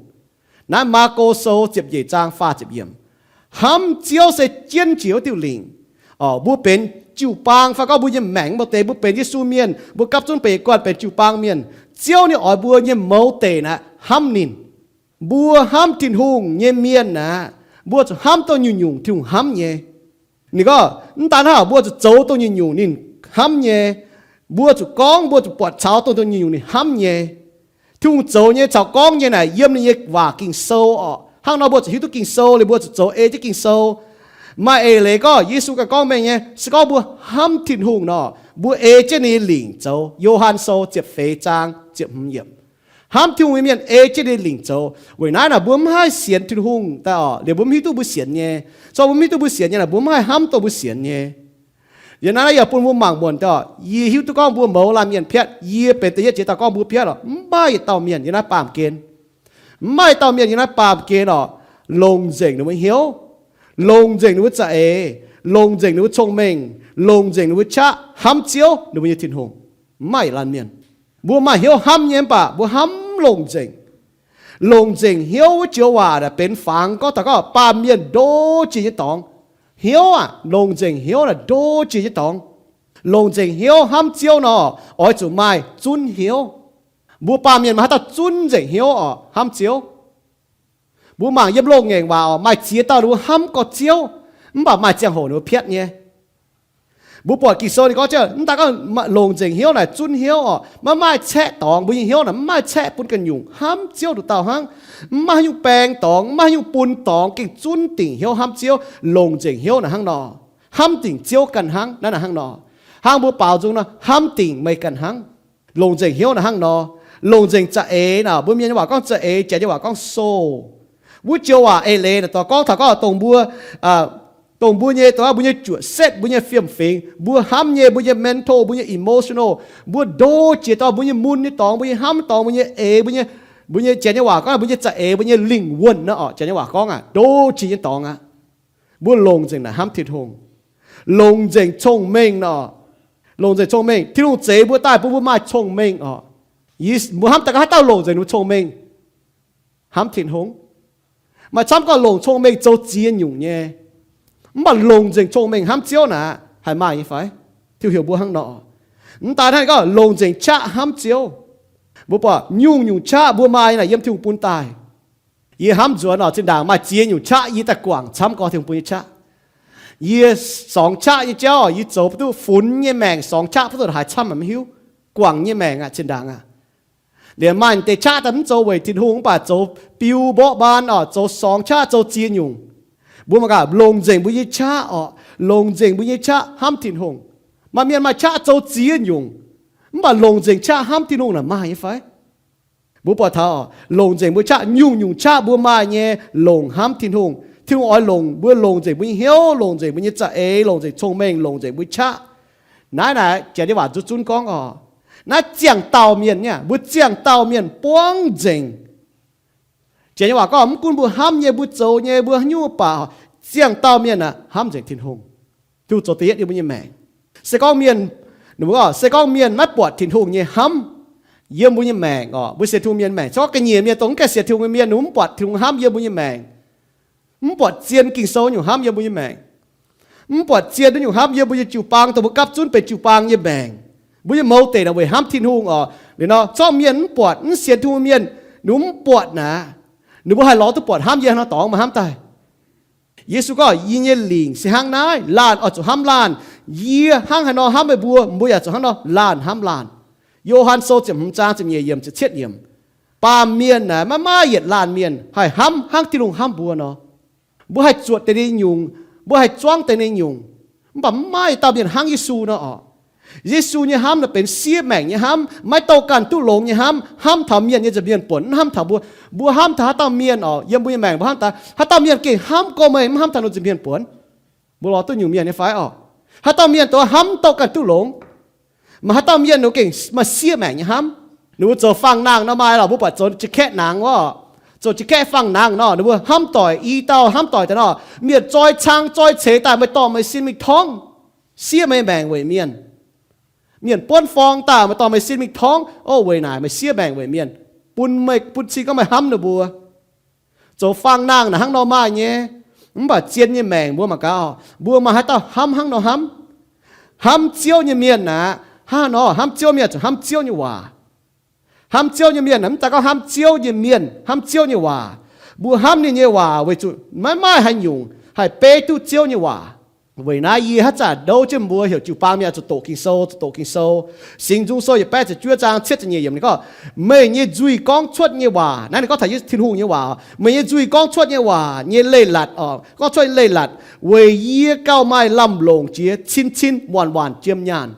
Naaiv Maako Sou ziepc nyeic zaang faah ziepc yiemc. Hnamv Ziouv se jienv jiex wuov diuh lingc. Mbuo benx jiu-baang fai gorngv mbuo nyei maengc mouz deic, mbuo benx Yesu mienh, mbuo gapv zunv benx guanh benx jiu-baang mienh, Ziouv ninh oix mbuo nyei mouz deic naaic hnamv ninh. Mbuo hnamv Tin-Hungh nyei mienh aeqv, mbuo zuqc hnamv dongh nyungc-nyungc Tin-Hungh hnamv nyei. Ninh gorngv, mv daan hnangv, mbuo zuqc zoux dongh nyungc-nyungc ninh hnamv nyei. Mbuo zuqc gorngv, mbuo zuqc buatc caux dongh, dongh nyungc-nyungc ninh hnamv nyei. Tin-Hungh zoux nyei caux gorngv nyei naaic yiem ninh nyei waac Ging-Sou oc. Hnangv nor mbuo zuqc hiuv duqv Ging-Sou liuz mbuo zuqc zoux ei jienv Ging-Sou. Maaih eix leiz gorngv Yesu ganh gorngv mengh nyei, se gorngv mbuo hnamv Tin-Hungh nor, mbuo ei jienv ninh nyei lingc zoux. Yo^han Sou ziepc feix zaang ziepc hmz yiemc. Hnamv Tin-Hungh nyei mienh ei jienv ninh lingc zoux. Weic naaiv naaic mbuo mv haih sienx Tin-Hungh daaih orqc, liuz mbuo mv hiuv duqv mbuo sienx nyei. Zorqv mbuo mv hiuv duqv mbuo sienx nyei naaic, mbuo mv haih hnamv dongh mbuo sienx nyei. Yiem naaiv naaiv yaac bun mbuo mangc muonc daaih orqc, yie hiuv duqv gorngv mbuo mouz laanh mienh piatv, yie benx da'yietv jiex dauh gorngv mbuo piatv orqc, mv maaih yietc dauh mienh yiem naaiv baamh gen. Mv maaih dauh mienh yiem naaiv baamh gen orqc, longc nzengc ninh mbuo hnyouv, longc nzengc ninh mbuo za'eix, longc nzengc ninh mbuo cong-mengh, longc nzengc ninh mbuo qaqv hnamv Ziouv, ninh mbuo nyei Tin-Hungh. Mv maaih yietc laanh mienh. Mbuo maaih hnyouv hnamv nyei mv baac mbuo hnamv longc nzengc. Longc nzengc hnyouv wuov joux waac naaic benx fangx gorngv taux gorngv baamh mienh ndo jiex nyei dorngx. Hnyouv aah, longc nzengc hnyouv naaic ndo jiex nyei dorngx. Longc nzengc hnyouv hnamv Ziouv nor, oix zuqc maaih zunv hnyouv. Mbuo baamh mienh maaih haaix dauh zunv nzengc hnyouv orqc hnamv Ziouv? Mbuo mangc yiem loz-ngaengc waac orqc, maaih ziex dauh ninh mbuo hnamv gorx Ziouv, mv baac maaih ziangh hoc ninh mbuo piatv nyei. Mbuo buatc Ging-Sou ninh gorngv jienv mv daaih gorngv longc nzengc hnyouv naaic zunv hnyouv orqc, maiv maaih caeqv dorngx. Mbuo nyei hnyouv naaic mv maaih caeqv bun ganh nyungc, hnamv Ziouv nduqc dauh hnangv. Mv maaih haaix nyungc baeng dorngx, mv maaih haaix nyungc bun dorngx, gengh zunv dingc hnyouv hnamv Ziouv. Longc nzengc hnyouv naaic hnangv nor, hnamv dingc Ziouv ganh hnangv. Naaiv naaic hnangv nor, hnangv mbuo baaux nzung nor, hnamv dingc meih ganh hnangv. Longc nzengc hnyouv naaic hnangv nor. Longc nzengc za'eix naaic, mbuo mienh nyei waac gorngv za'eix, janx nyei waac gorngv soul. Wuov joux waac eix leiz naaic dorh gorngv taux gorngv dongh mbuo, dongh mbuo nyei, dongh mbuo nyei juoqc setv, mbuo nyei fiem-fingx, mbuo hnamv nyei, mbuo nyei mental, mbuo nyei emotional, mbuo ndo jiex dorh mbuo nyei mun nyei dorngx, mbuo nyei hnamv dorngx, mbuo nyei eix, mbuo nyei, mbuo nyei, janx nyei waac gorngv mbuo nyei za'eix, mbuo nyei lingh wuonh nor orqc, janx nyei waac gorngv aqv, ndo jiex nyei dorngx aqv. Mbuo longc nzengc naaic hnamv Tin-Hungh. Longc nzengc cong-mengh nor. Longc nzengc cong-mengh. Tin-Hungh zeix mbuo daaih bun mbuo maaih cong-mengh orqc. Mbuo hnamv daaih gorngv haaix dauh longc nzengc ninh mbuo cong-mengh? Hnamv Tin-Hungh. Maaih camv gorngv longc cong-mengh zoux ziex nyungc nyei. Mv baac longc nzengc cong-mengh hnamv Ziouv naaic haih maaih nyei fai? Tin-Hungh heuc mbuo hnangv nor. Mv daaih hnangv gorngv longc nzengc qaqv hnamv Ziouv. Mbuo buatc nyungc-nyungc qaqv mbuo maaih naaic yiem Tin-Hungh bun daaih. Yie hnamv nzuonx orqc, zinh ndaangc maaih ziex nyungc qaqv yie daaih guangc camv gorx Tin-Hungh bun nyei qaqv. Yie sorngx qaqv nyei jauv yie zoux maiv duqv, funx nyei maengc sorngx qaqv maiv duqv haaix camv maiv hiuv. Guangc nyei maengc aqv, zinh ndaangc aqv. Liemh maaih deix qaqv daaih mv zoux weic Tin-Hungh mv baac zoux biu mborqv mbaan orqc, zoux sorngx qaqv zoux ziex nyungc. Mbuo mangc gaax, longc nzengc mbuo nyei qaqv orqc, longc nzengc mbuo nyei qaqv hnamv Tin-Hungh. Maaih mienh maaih qaqv zoux ziex nyungc, mv baac longc nzengc qaqv hnamv Tin-Hungh naaic maaih nyei fai? Mbuo buatc taux longc nzengc mbuo qaqv, nyungc-nyungc qaqv mbuo maaih nyei longc hnamv Tin-Hungh. Tin-Hungh oix longc mbuo longc nzengc mbuo nyei hnyouv, longc nzengc mbuo nyei za'eix, longc nzengc cong-mengh, longc nzengc mbuo qaqv. Naaiv naaic janx nyei waac zunv zunv gorngv orqc, naaiv ziangh dauh mienh nyei, mbuo ziangh dauh mienh buangv nzengc. Janx nyei waac gorngv mv gunv mbuo hnamv nyei, mbuo zoux nyei, mbuo nyungc baac ziangh dauh mienh aqv hnamv nzengc Tin-Hungh. Tin-Hungh zoux da'yietv yiem mbuo nyei maengc. Se gorngv mienh, se gorngv mienh maiv buatc Tin-Hungh nyei hnamv yiem mbuo nyei maengc orqc, mbuo sienx Tin-Hungh mienh maengc, se gorngv ga'nyiec mienh dongh mv gaengh sienx Tin-Hungh mienh, ninh mv buatc Tin-Hungh hnamv yiem mbuo nyei maengc, mv buatc zien Ging-Sou nyungc hnamv yiem mbuo nyei maengc, mv buatc zien nyungc hnamv yiem mbuo nyei jiu-baang, dongh mbuo gapv zunv benx jiu-baang nyei maengc. Mbuo nyei mouz deic naaic weic hnamv Tin-Hungh orqc. Liuz nor zorqv mienh mv buatc, mv sienx Tin-Hungh mienh, ninh mv buatc naaic, ninh mbuo haih lorz duqv buatc hnamv yie hnangv dorngx maaih hnamv daaih. Yesu gorngv, yie nyei lingc se hnangv naaiv, laanh oix zuqc hnamv laanh. Yie hnangv haaix nor hnamv meih mbuo, mbuo yaac zuqc hnangv nor laanh hnamv laanh. Yo^han Sou ziepc hmz zaang ziepc nyeic yiemc, ziepc cietv yiemc. Baamh mienh naaic maiv maaih yietc laanh mienh haih hnamv hnangv Tin-Hungh hnamv mbuo nor. Mbuo haih zuotc deix nyei nyungc, mbuo haih zuangv deix nyei nyungc, mv baac mv maaih dauh mienh hnangv Yesu nor orqc. Yesu nyei hnamv naaic benx siev maengc nyei hnamv, maiv douh ganh duqv longx nyei hnamv, hnamv taux mienh nyei nza'hmien buonc, mv hnamv taux mbuo. Mbuo hnamv taux haaix dauh mienh orqc, yiem mbuo nyei maengc mbuo hnamv daaih, haaix dauh mienh gengh hnamv gorx meih mv hnamv taux ninh nza'hmien buonc? Mbuo lorz duqv nyungc mienh nyei fai orqc? Haaix dauh mienh dongh hnamv douh ganh duqv longx, maaih haaix dauh mienh ninh gengh maaih siev maengc nyei hnamv. Ninh mbuo zoux fangx nangh nor maaih lorqc, mbuo buatc zoux jakaeqv nangx orqc, zoux jakaeqv fangx nangh nor, ninh mbuo hnamv doic, i dauh hnamv doic daaih nor, mienh zoi cang zoi ceix daaih meih dorh meih sin mingh torngv, siev meih maengc weic mienh. Mienh buonv forng daaih meih dorh meih sin mingh torngv, o, weic naaic meih siev maengc weic mienh, bun meih bun cing gorngv meih hnamv ninh mbuo. Zoux fangx nangh naaic hnangv nor maaih nyei, mv baac zien nyei maengc mbuo mangc gaax, mbuo maaih haaix dauh hnamv hnangv nor hnamv? Hnamv Ziouv nyei mienh aeqv, hnangv nor hnamv Ziouv mienh zuqc hnamv Ziouv nyei waac. Hnamv Ziouv nyei mienh aeqv, mv daaih gorngv hnamv Ziouv nyei mienh hnamv Ziouv nyei waac. Mbuo hnamv ninh nyei waac weic zuqc maiv maaih haaix nyungc haih beiv duqv Ziouv nyei waac. Weic naaiv yie haaix zanc ndouv jienv mbuo heuc jiu-baang mienh oix zuqc doqc Ging-Sou, zuqc doqc Ging-Sou. Singx Nzung Sou yietc baeqv ziepc juov zaang cietv ziepc nyeic yiemc ninh gorngv, meih nyei nzuih gorngv cuotv nyei waac, naaiv ninh gorngv taux Tin-Hungh nyei waac, meih nyei nzuih gorngv cuotv nyei waac nyei leiz-latc orqc, gorngv cuotv nyei leiz-latc weic yie gauh maaih lamh longc jiex cin-cin waanc-waanc jiem nyaanh.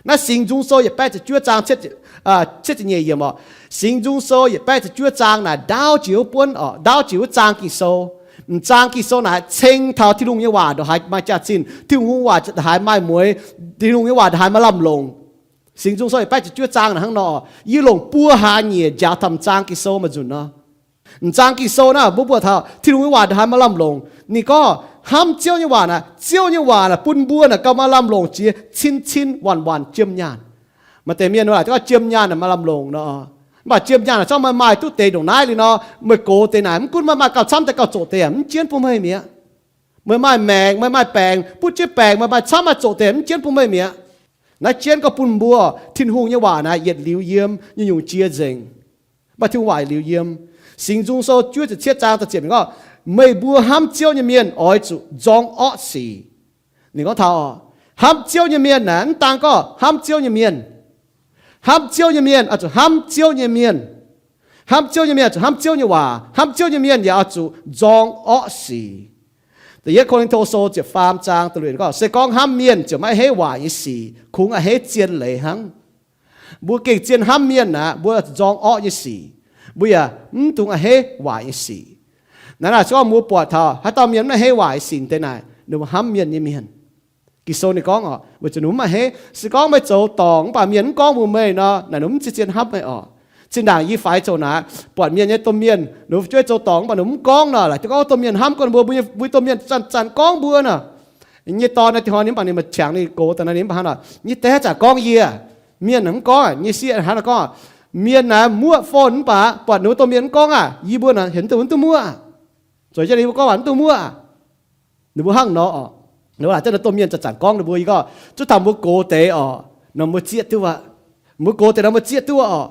Naaiv Singx Nzung Sou yietc baeqv ziepc juov zaang cietv, Cietv ziepc nyeic yiemc oc, Singx Nzung Sou yietc baeqv ziepc juov zaang naaic ndaauv jiex wuov buonv oc, ndaauv jiex wuov zaang Ging-Sou. M'zaang Ging-Sou naaic ceng taux Tin-Hungh nyei waac ndongc haaix maaih jaax-zinh, Tin-Hungh nyei waac ndongc haaix maaih mueix, Tin-Hungh nyei waac ndongc haaix maaih lamh longc. Singx Nzung Sou yietc baeqv ziepc juov zaang naaic hnangv nor, yie longc buo hlaax nyieqc njaaux taux m'zaang Ging-Sou maaih nzunc nor. M'zaang Ging-Sou naaic mbuo buatc taux Tin-Hungh nyei waac ndongc haaix maaih lamh longc. Ninh gorngv hnamv Ziouv nyei waac naaic, Ziouv nyei waac naaic bun mbuo naaic gauh maaih lamh longc jiex cin-cin waanc-waanc jiem nyaanh. Maaih deix mienh waac gorngv jiem nyaanh naaic maaih lamh longc nor. Mv baac jiem nyaanh naaic corc maaih maaih duqv deix ndongc naaiv liuz nor, meih gox deix naaic mv gunv meih maaih gauh camv deix gauh zoqc deix, mv jienv bun meih mi'aqv. Meih maaih maengc, meih maaih baengc, butv jienv baengc, meih maaih camv maaih zoqc deix, mv jienv bun meih mi'aqv. Naaiv jienv gorngv bun mbuo, Tin-Hungh nyei waac naaic yietc liuz yiem nyungc-nyungc jiex nzengc. Mv baac Tin-Hungh waac yietc liuz yiem. Singx Nzung Sou juov ziepc cietv zaang da'ziepc ninh gorngv, meih mbuo hnamv Ziouv nyei mienh oix zuqc nzorng orqv sic. Ninh gorngv taux hnamv Ziouv nyei mienh naaic mv daan gorngv hnamv Ziouv nyei mienh. Hnamv Ziouv nyei mienh oix zuqc hnamv Ziouv nyei mienh. Hnamv Ziouv nyei mienh oix zuqc hnamv Ziouv nyei waac. Hnamv Ziouv nyei mienh yaac oix zuqc nzorng orqv sic. Da'yietv Ko^lin^to Sou ziepc faam zaang da'luoqc yiemc gorngv, se gorngv hnamv mienh ziouc maiv a'hneiv waaic nyei sic, kungx a'hneiv zien leiz hnangv. Mbuo gengh zien hnamv mienh aqv, mbuo nzorng orqv nyei sic, mbuo yaac mv dungx a'hneiv waaic nyei sic. Naaiv naaic se gorngv mbuo buatc taux haaix dauh mienh mv a'hneiv waaic nyei sic deix naaic, ninh mbuo hnamv mienh nyei mienh. Ging-Sou ninh gorngv oc, weic zuqc ninh mbuo mv a'hneiv. Se gorngv meih zoux dorngc mv baac mienh mv gorngv mbuox meih nor, naaic ninh mbuo mv zeiz zien hnamv meih oc. Zinh ndaangc yie faix zoux naaic, buatc mienh nyei domh mienh ninh mbuo fu'jueiv zoux dorngc mv baac ninh mbuo mv gorngv nor, laaic gorngv domh mienh hnamv gorngv mbuo, mbuo nyei domh mienh zanc-zanc gorngv mbuo nor, nyei dorn naaiv dingh hnoi ninh mv baac ninh maaih qangx ninh gox daaih naaiv ninh mv baac hnangv nor, nyei deix haaix zanc gorngv yie, mienh mv gorngv, nyei sieqv hnangv nor gorngv, mienh naaic muoqv phone mv baac buatc ninh mbuo domh mienh mv gorngv aqv, yie mbuo naaic heuc mv duqv, mv duqv muoqv aqv. Zoux jienv ninh mbuo gorngv waac mv duqv muoqv aqv. Ninh mbuo hnangv nor oc. Ninh mbuo laaic deix domh mienh zanc-zanc gorngv ninh mbuo, yie gorngv zuqc taux mbuo gox deix oc, nor mbuo zieqv duqv aqv. Mbuo gox deix nor mbuo zieqv duqv oc.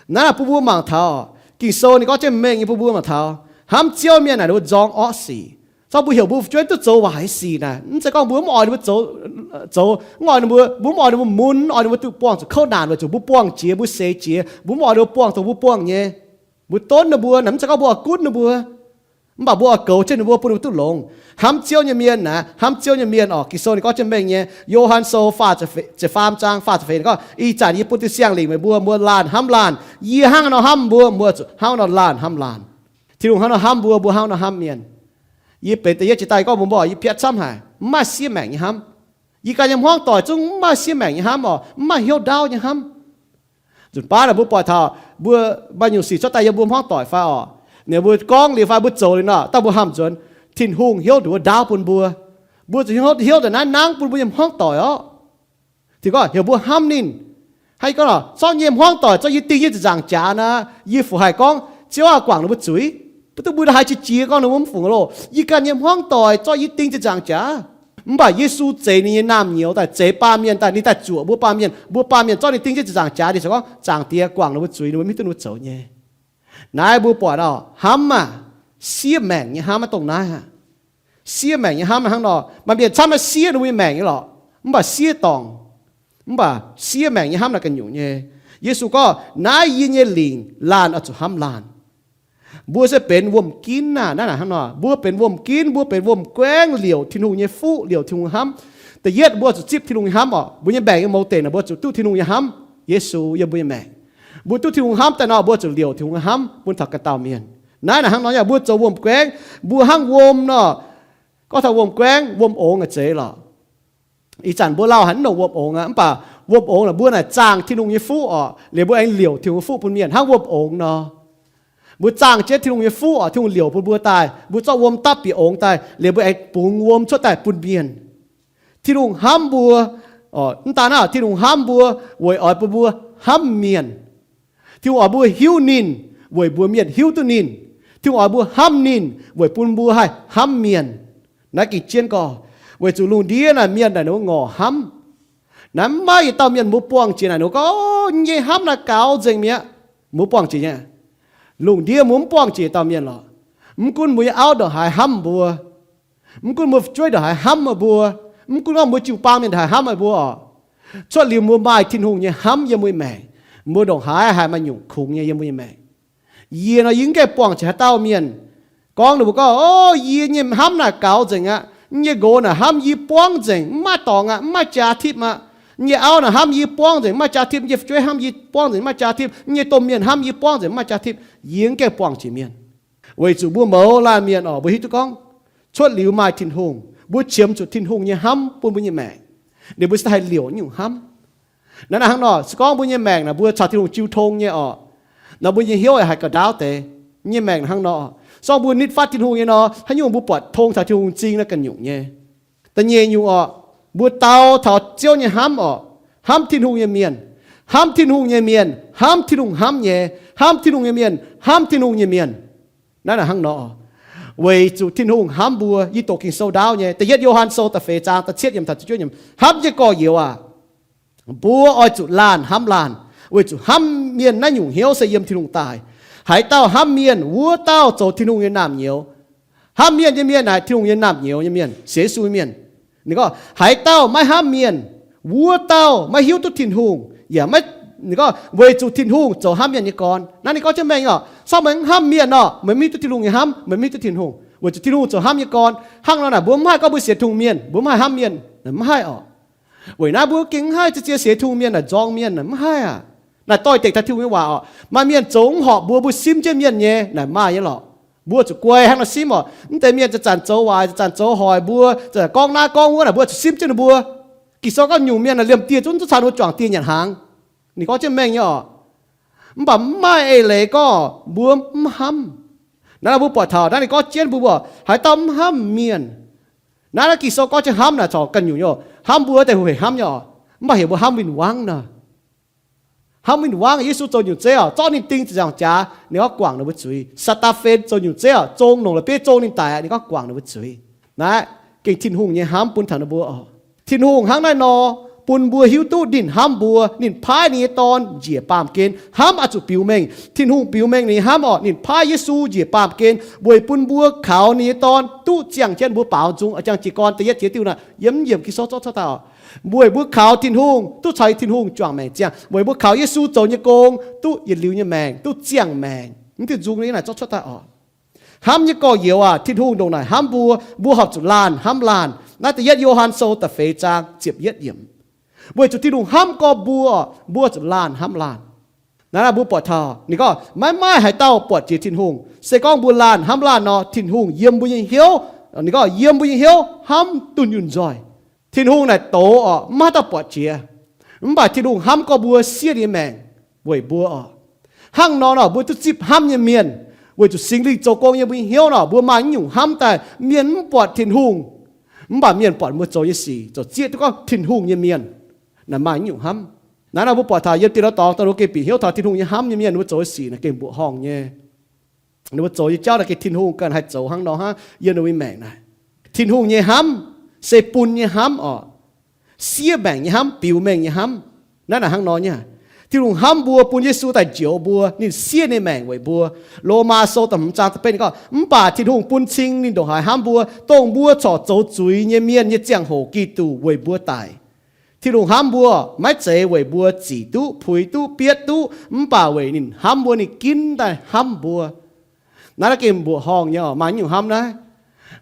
Naaiv bun mbuo mangc taux, Ging-Sou ninh gorngv jienv mengh nyei bun mbuo mangc taux, hnamv Ziouv mienh naaic ninh mbuo nzorng orqv sic. Zorqv mbuo heuc mbuo fu'jueiv duqv zoux waaic nyei sic naaic, mv zeiz gorngv mbuo mv oix ninh mbuo zoux, zoux, mv oix ninh mbuo, mbuo mv oix ninh mbuo mun, mv oix ninh mbuo duqv buangh zuqc kouv naanc weic zuqc mbuo buangh jiex, mbuo seix jiex, mbuo mv oix ninh mbuo buangh dongh mbuo buangh nyei. Mbuo donv ninh mbuo naaic, mv zeiz gorngv mbuo oix gunv ninh mbuo, mv baac mbuo oix goux jienv ninh mbuo bun ninh mbuo duqv longx. Hnamv Ziouv nyei mienh naaic, hnamv Ziouv nyei mienh oc. Ging-Sou ninh gorngv jienv mengh nyei, Yo^han Sou faah ziepc faam zaang faah ziepc feix ninh gorngv, ih zanc yie bun diuh siang-lingc meih mbuo, mbuo laanh hnamv laanh. Yie hnangv nor hnamv mbuo, mbuo zuqc hnangv nor laanh hnamv laanh. Tin-Hungh hnangv nor hnamv mbuo, mbuo hnangv nor hnamv mienh. Yie benx da'yietv jiex daaih gorngv mbuo mv oix, yie piatv camv haic, mv maaih siev maengc nyei hnamv. Yie ganh nyei hmuangv doic zungv mv maaih siev maengc nyei hnamv oc, mv maaih hnyouv ndaauv nyei hnamv. Nzunc baav naaic mbuo buatc taux mbuo maaih nyungc sic cuotv daaih yiem mbuo hmuangv doic fai oc, ninh mbuo gorngv liuz fai mbuo zoux liuz nor, daaih mbuo hnamv nzuonx, Tin-Hungh hnyouv nduov ndaauv bun mbuo. Mbuo zuqc hnyouv, hnyouv daaih naaiv nangv bun mbuo nyei hmuangv doic orqc. Tin-Hungh gorngv heuc mbuo hnamv ninh. Hnangv yie gorngv oc, zorqv yie nyei hmuangv doic zorqv yie ding jienv ziepc nzaangc jaax naaic, yie fu haih gorngv Ziouv aah! Guangc ninh mbuo zuiz. Mv duqv mbuo haih qiex jiez gorngv ninh mbuo mv fungc loh. Yie ganh nyei hmuangv doic zorqv yie ding jienv ziepc nzaangc jaax. Mv baac Yesu zeix ninh nyei naamh nyouz daaih, zeix baamh mienh daaih, ninh daaih zuoqc mbuo baamh mienh. Mbuo baamh mienh zorqv ninh ding jienv ziepc nzaangc jaax, ninh ziouc gorngv, Zaangc Diex, guangc ninh mbuo zuiz, ninh mbuo mv hiuv duqv ninh mbuo zoux nyei. Naaiv mbuo buatc oc, hnamv aah! Siev maengc nyei hnamv maiv dongh naaiv aqv. Siev maengc nyei hnamv naaiv hnangv nor, maaih mienh camv naaiv siev ninh mbuo nyei maengc nyei lorqc, mv baac siev dorngc. Mv baac siev maengc nyei hnamv naaiv ganh nyungc nyei. Yesu gorngv, Naaiv yie nyei lingc, laanh oix zuqc hnamv laanh. Mbuo se benx wuom-ginv aah! Naaiv naaic hnangv nor, mbuo benx wuom-ginv, mbuo benx wuom-guaengv liouc Tin-Hungh nyei fuqv, liouc Tin-Hungh hnamv. Da'yietv mbuo zuqc zipv Tin-Hungh nyei hnamv oc. Mbuo nyei maengc nyei mouz deic naaic mbuo zuqc duqv Tin-Hungh nyei hnamv. Yesu yiem mbuo nyei maengc. Mbuo duqv Tin-Hungh hnamv daaih nor, mbuo zuqc liouc Tin-Hungh nyei hnamv bun taux ganh dauh mienh. Naaiv naaic hnangv nor, mbuo zoux wuom-guaengv, mbuo hnangv wuom nor. Gorngv taux wuom-guaengv, wuom-ongx aac zeiz lorqc. Ih zanc mbuo lauh haic mv longc wuom-ongx aqv, mv baac wuom-ongx naaic mbuo naaic zaangh Tin-Hungh nyei fuqv oc, liuz mbuo aengx liouc Tin-Hungh nyei fuqv bun mienh hnangv wuom-ongx nor. Mbuo zaangh jienv Tin-Hungh nyei fuqv oc, Tin-Hungh liouc bun mbuo daaih, mbuo zorqv wuom dapv bieqc ongx daaih, liuz mbuo aengx bungx wuom cuotv daaih bun mienh. Tin-Hungh hnamv mbuo, mv daan naaiv, Tin-Hungh hnamv mbuo weic oix bun mbuo hnamv mienh. Tin-Hungh oix mbuo hiuv ninh weic mbuox mienh hiuv duqv ninh. Tin-Hungh oix mbuo hnamv ninh weic bun mbuo haih hnamv mienh. Naaiv gengh jienv gorx, weic zuqc lungh ndiev naaic mienh naaic ninh mbuo ngorc hnamv. Naaiv mv maaih yietc dauh mienh mbuo buangh jiex naaic ninh mbuo gorngv, Yie nyei hnamv naaic gaux nzengc mi'aqv. Mbuo buangh jiex nyei. Lungh ndiev mbuo mv buangh jiex dauh mienh lorqc. Mv gunv mbuo nyei auv ndongc haaix hnamv mbuo, mv gunv mbuo fu'jueiv ndongc haaix hnamv meih mbuo, mv gunv gorngv mbuo jiu-baang mienh ndongc haaix hnamv meih mbuo oc, cuotv liuz mbuo maaih Tin-Hungh nyei hnamv yiem mbuo nyei maengc, mbuo ndongc haaix haih maaih nyungc kungx nyei yiem mbuo nyei maengc. Yie nor, yie mv gaengh buangh jiex haaix dauh mienh. Gorngv ninh mbuo gorngv, O, yie nyei hnamv naaic gaux nzengc aqv. Yie nyei nqox naaic hnamv yie buangv nzengc, mv maaih dorngx aqv, mv maaih jaax tipv aqv. Yie nyei auv naaic hnamv yie buangv nzengc, mv maaih jaa-tipv. Yie nyei fu'jueiv hnamv yie buangv nzengc, mv maaih jaa-tipv. Yie nyei domh mienh hnamv yie buangv nzengc, mv maaih jaa-tipv. Yie mv gaengh buangh jiex mienh. Weic zuqc mbuo mouz laanh mienh oc, mbuo hiuv duqv gorngv cuotv liuz maaih Tin-Hungh, mbuo qiemx zuqc Tin-Hungh nyei hnamv bun mbuo nyei maengc, ninh mbuo se haih liouc nyungc hnamv. Naaiv naaic hnangv nor, se gorngv mbuo nyei maengc naaic mbuo caux Tin-Hungh jiu tong nyei oc, nor mbuo nyei hnyouv yaac haih gauh ndaauv deix. Nyei maengc hnangv nor, se gorngv mbuo nitv fatv Tin-Hungh nyei nor, haaix nyungc mbuo buatc tong caux Tin-Hungh m'zing naaiv ganh nyungc nyei. Da'nyeic nyungc oc, mbuo dau taux Ziouv nyei hnamv oc, hnamv Tin-Hungh nyei mienh, hnamv Tin-Hungh nyei mienh hnamv Tin-Hungh hnamv nyei, hnamv Tin-Hungh nyei mienh hnamv Tin-Hungh nyei mienh. Naaiv naaic hnangv nor, weic zuqc Tin-Hungh hnamv mbuo. Yie doqc Ging-Sou ndaauv nyei, da'yietv Yo^han Sou da'feix zaang da'cietv yiemc taux da'juov yiemc, hnamv jienv gorx-youz aac, mbuo oix zuqc laanh hnamv laanh, weic zuqc hnamv mienh naaiv nyungc hnyouv se yiem Tin-Hungh daaih. Haaix dauh hnamv mienh, wuov dauh zoux Tin-Hungh nyei naamh nyouz. Hnamv mienh nyei mienh naaic Tin-Hungh nyei naamh nyouz nyei mienh, sienx Yesu nyei mienh. Ninh gorngv, haaix dauh maiv hnamv mienh, wuov dauh maiv hiuv duqv Tin-Hungh, yaac maiv, ninh gorngv, weic zuqc Tin-Hungh zoux hnamv mienh nyei gorn. Naaiv ninh gorngv jienv mengh oc, se gorngv meih mv hnamv mienh nor, meih mv hiuv duqv Tin-Hungh nyei hnamv, meih mv hiuv duqv Tin-Hungh. Weic zuqc Tin-Hungh zoux hnamv nyei gorn. Hnangv nor naaic mbuo mv haih gorngv mbuo sienx Tin-Hungh mienh, mbuo mv haih hnamv mienh, naaic mv haih oc. Weic naaiv mbuo gengh mv haih zien-zien sienx Tin-Hungh mienh naaic nzorng mienh, naaic mv haih aac. Naaic doix-dekc taux Tin-Hungh nyei waac oc. Maaih mienh zoux mv horpc mbuo, mbuo simv jienv mienh nyei, naaic maaih nyei lorqc. Mbuo zuqc guai hnangv nor simv oc. Mv deix mienh zanc-zanc zoux waaic, zanc-zanc zoux hoic mbuo, zanc-zanc gorngv naaiv gorngv wuov naaic, mbuo zuqc simv jienv ninh mbuo. Ging-Sou gorngv nyungc mienh naaic liemh dieh zungv, zungv caux ninh mbuo juangc dieh nyanc hnaangx. Ninh gorngv jienv mengh nyei oc. Mv baac mv maaih eix leiz gorngv mbuo mv hnamv. Naaiv nor mbuo buatc taux naaiv ninh gorngv jienv mbuo, mbuo haaix dauh mv hnamv mienh. Naaiv, naaiv Ging-Sou gorngv jienv hnamv naaic corc ganh nyungc nyei oc. Hnamv mbuo daaih hueic hnamv nyei oc. Mv baac heuc mbuo hnamv win-wangv nor. Hnamv win-wangv, Yesu zoux nyungc zeiv oc, zorqv ninh ding ziepc nzaangc jaax, ninh gorngv guangc ninh mbuo zuiz. Saa^taa^fen zoux nyungc zeiv oc, zong longc la'bieiv zong ninh daic aqv, ninh gorngv guangc ninh mbuo zuiz. Naaiv gengh Tin-Hungh nyei hnamv bun taux ninh mbuo oc. Tin-Hungh hnangv naaiv nor bun mbuo hiuv duqv ninh hnamv mbuo. Ninh paaiv ninh nyei Dorn njiec baamh gen. Hnamv oix zuqc biux mengh. Tin-Hungh biux mengh ninh nyei hnamv oc. Ninh paaiv Yesu njiec baamh gen weic bun mbuo kaux ninh nyei Dorn duqv ziangh jienv. Mbuo baaux nzung, a'jang jiez gorn da'yietv jiex diuh naaic, yiem yiemc Ging-Sou zorqv cuotv daaih oc. Weic mbuo kaux Tin-Hungh duqv caux Tin-Hungh juangc maengc ziangh. Weic mbuo kaux Yesu zoux nyei gong duqv yietc liuz nyei maengc, duqv ziangh maengc. Mv diuh nzung naaic zorqv cuotv daaih oc. Hnamv nyei gorx-youz aac, Tin-Hungh ndongc naaic hnamv mbuo, mbuo horpc zuqc laanh hnamv laanh. Naaiv da'yietv Yo^han Sou da'feix zaang ziepc yietv yiemc. Weic zuqc Tin-Hungh hnamv gorx mbuo, mbuo zuqc laanh hnamv laanh. Naaiv mbuo buatc taux ninh gorngv maiv maaih haaix dauh buatc jiex Tin-Hungh. Se gorngv mbuo laanh hnamv laanh nor, Tin-Hungh yiem mbuo nyei hnyouv, ninh gorngv yiem mbuo nyei hnyouv hnamv dunh yunh nzoih. Tin-Hungh naaic doz oc, mv maaih haaix dauh buatc jiex. Mv baac Tin-Hungh hnamv gorx mbuo, siev ninh nyei maengc weic mbuo oc. Hnangv nor nor mbuo duqv zipv hnamv nyei mienh, weic zuqc Singx Lingh zoux gong yiem mbuo nyei hnyouv nor, mbuo maaih nyungc hnamv daaih mienh mv buatc Tin-Hungh, mv baac mienh buatc mbuo zoux nyei sic, zoux zieqv duqv gorngv Tin-Hungh nyei mienh. Naaic maaih nyungc hnamv. Naaiv nor mbuo buatc taux yiem diex lorz dorngx daaih, ninh mbuo gengh bieqc hnyouv taux Tin-Hungh nyei hnamv nyei mienh, ninh mbuo zoux nyei sic naaic gengh mbuoqc horngh nyei. Ninh mbuo zoux nyei jauv naaic gengh Tin-Hungh ganh haih zoux hnangv nor hnangv yiem ninh mbuo nyei maengc naaic. Tin-Hungh nyei hnamv se bun nyei hnamv oc. Siev maengc nyei hnamv, biux mengh nyei hnamv. Naaiv naaic hnangv nor nyei. Tin-Hungh hnamv mbuo, bun Yesu daaih njoux mbuo, ninh siev ninh maengc weic mbuo. Lomaa Sou da'hmz zaang da'betv ninh gorngv, mv baac Tin-Hungh bun cing ninh ndongc haaix hnamv mbuo, dongh mbuo corc zoux zuiz nyei mienh nyei ziangh hoc Giduc weic mbuo daic. Tin-Hungh hnamv mbuo maiv zeiz weic mbuo zic duqv, puix duqv, bietv duqv, mv baac weic ninh hnamv mbuo, ninh ginv daaih hnamv mbuo. Naaiv naaiv gengh mbuoqc horngh nyei oc, maaih nyungc hnamv naaiv.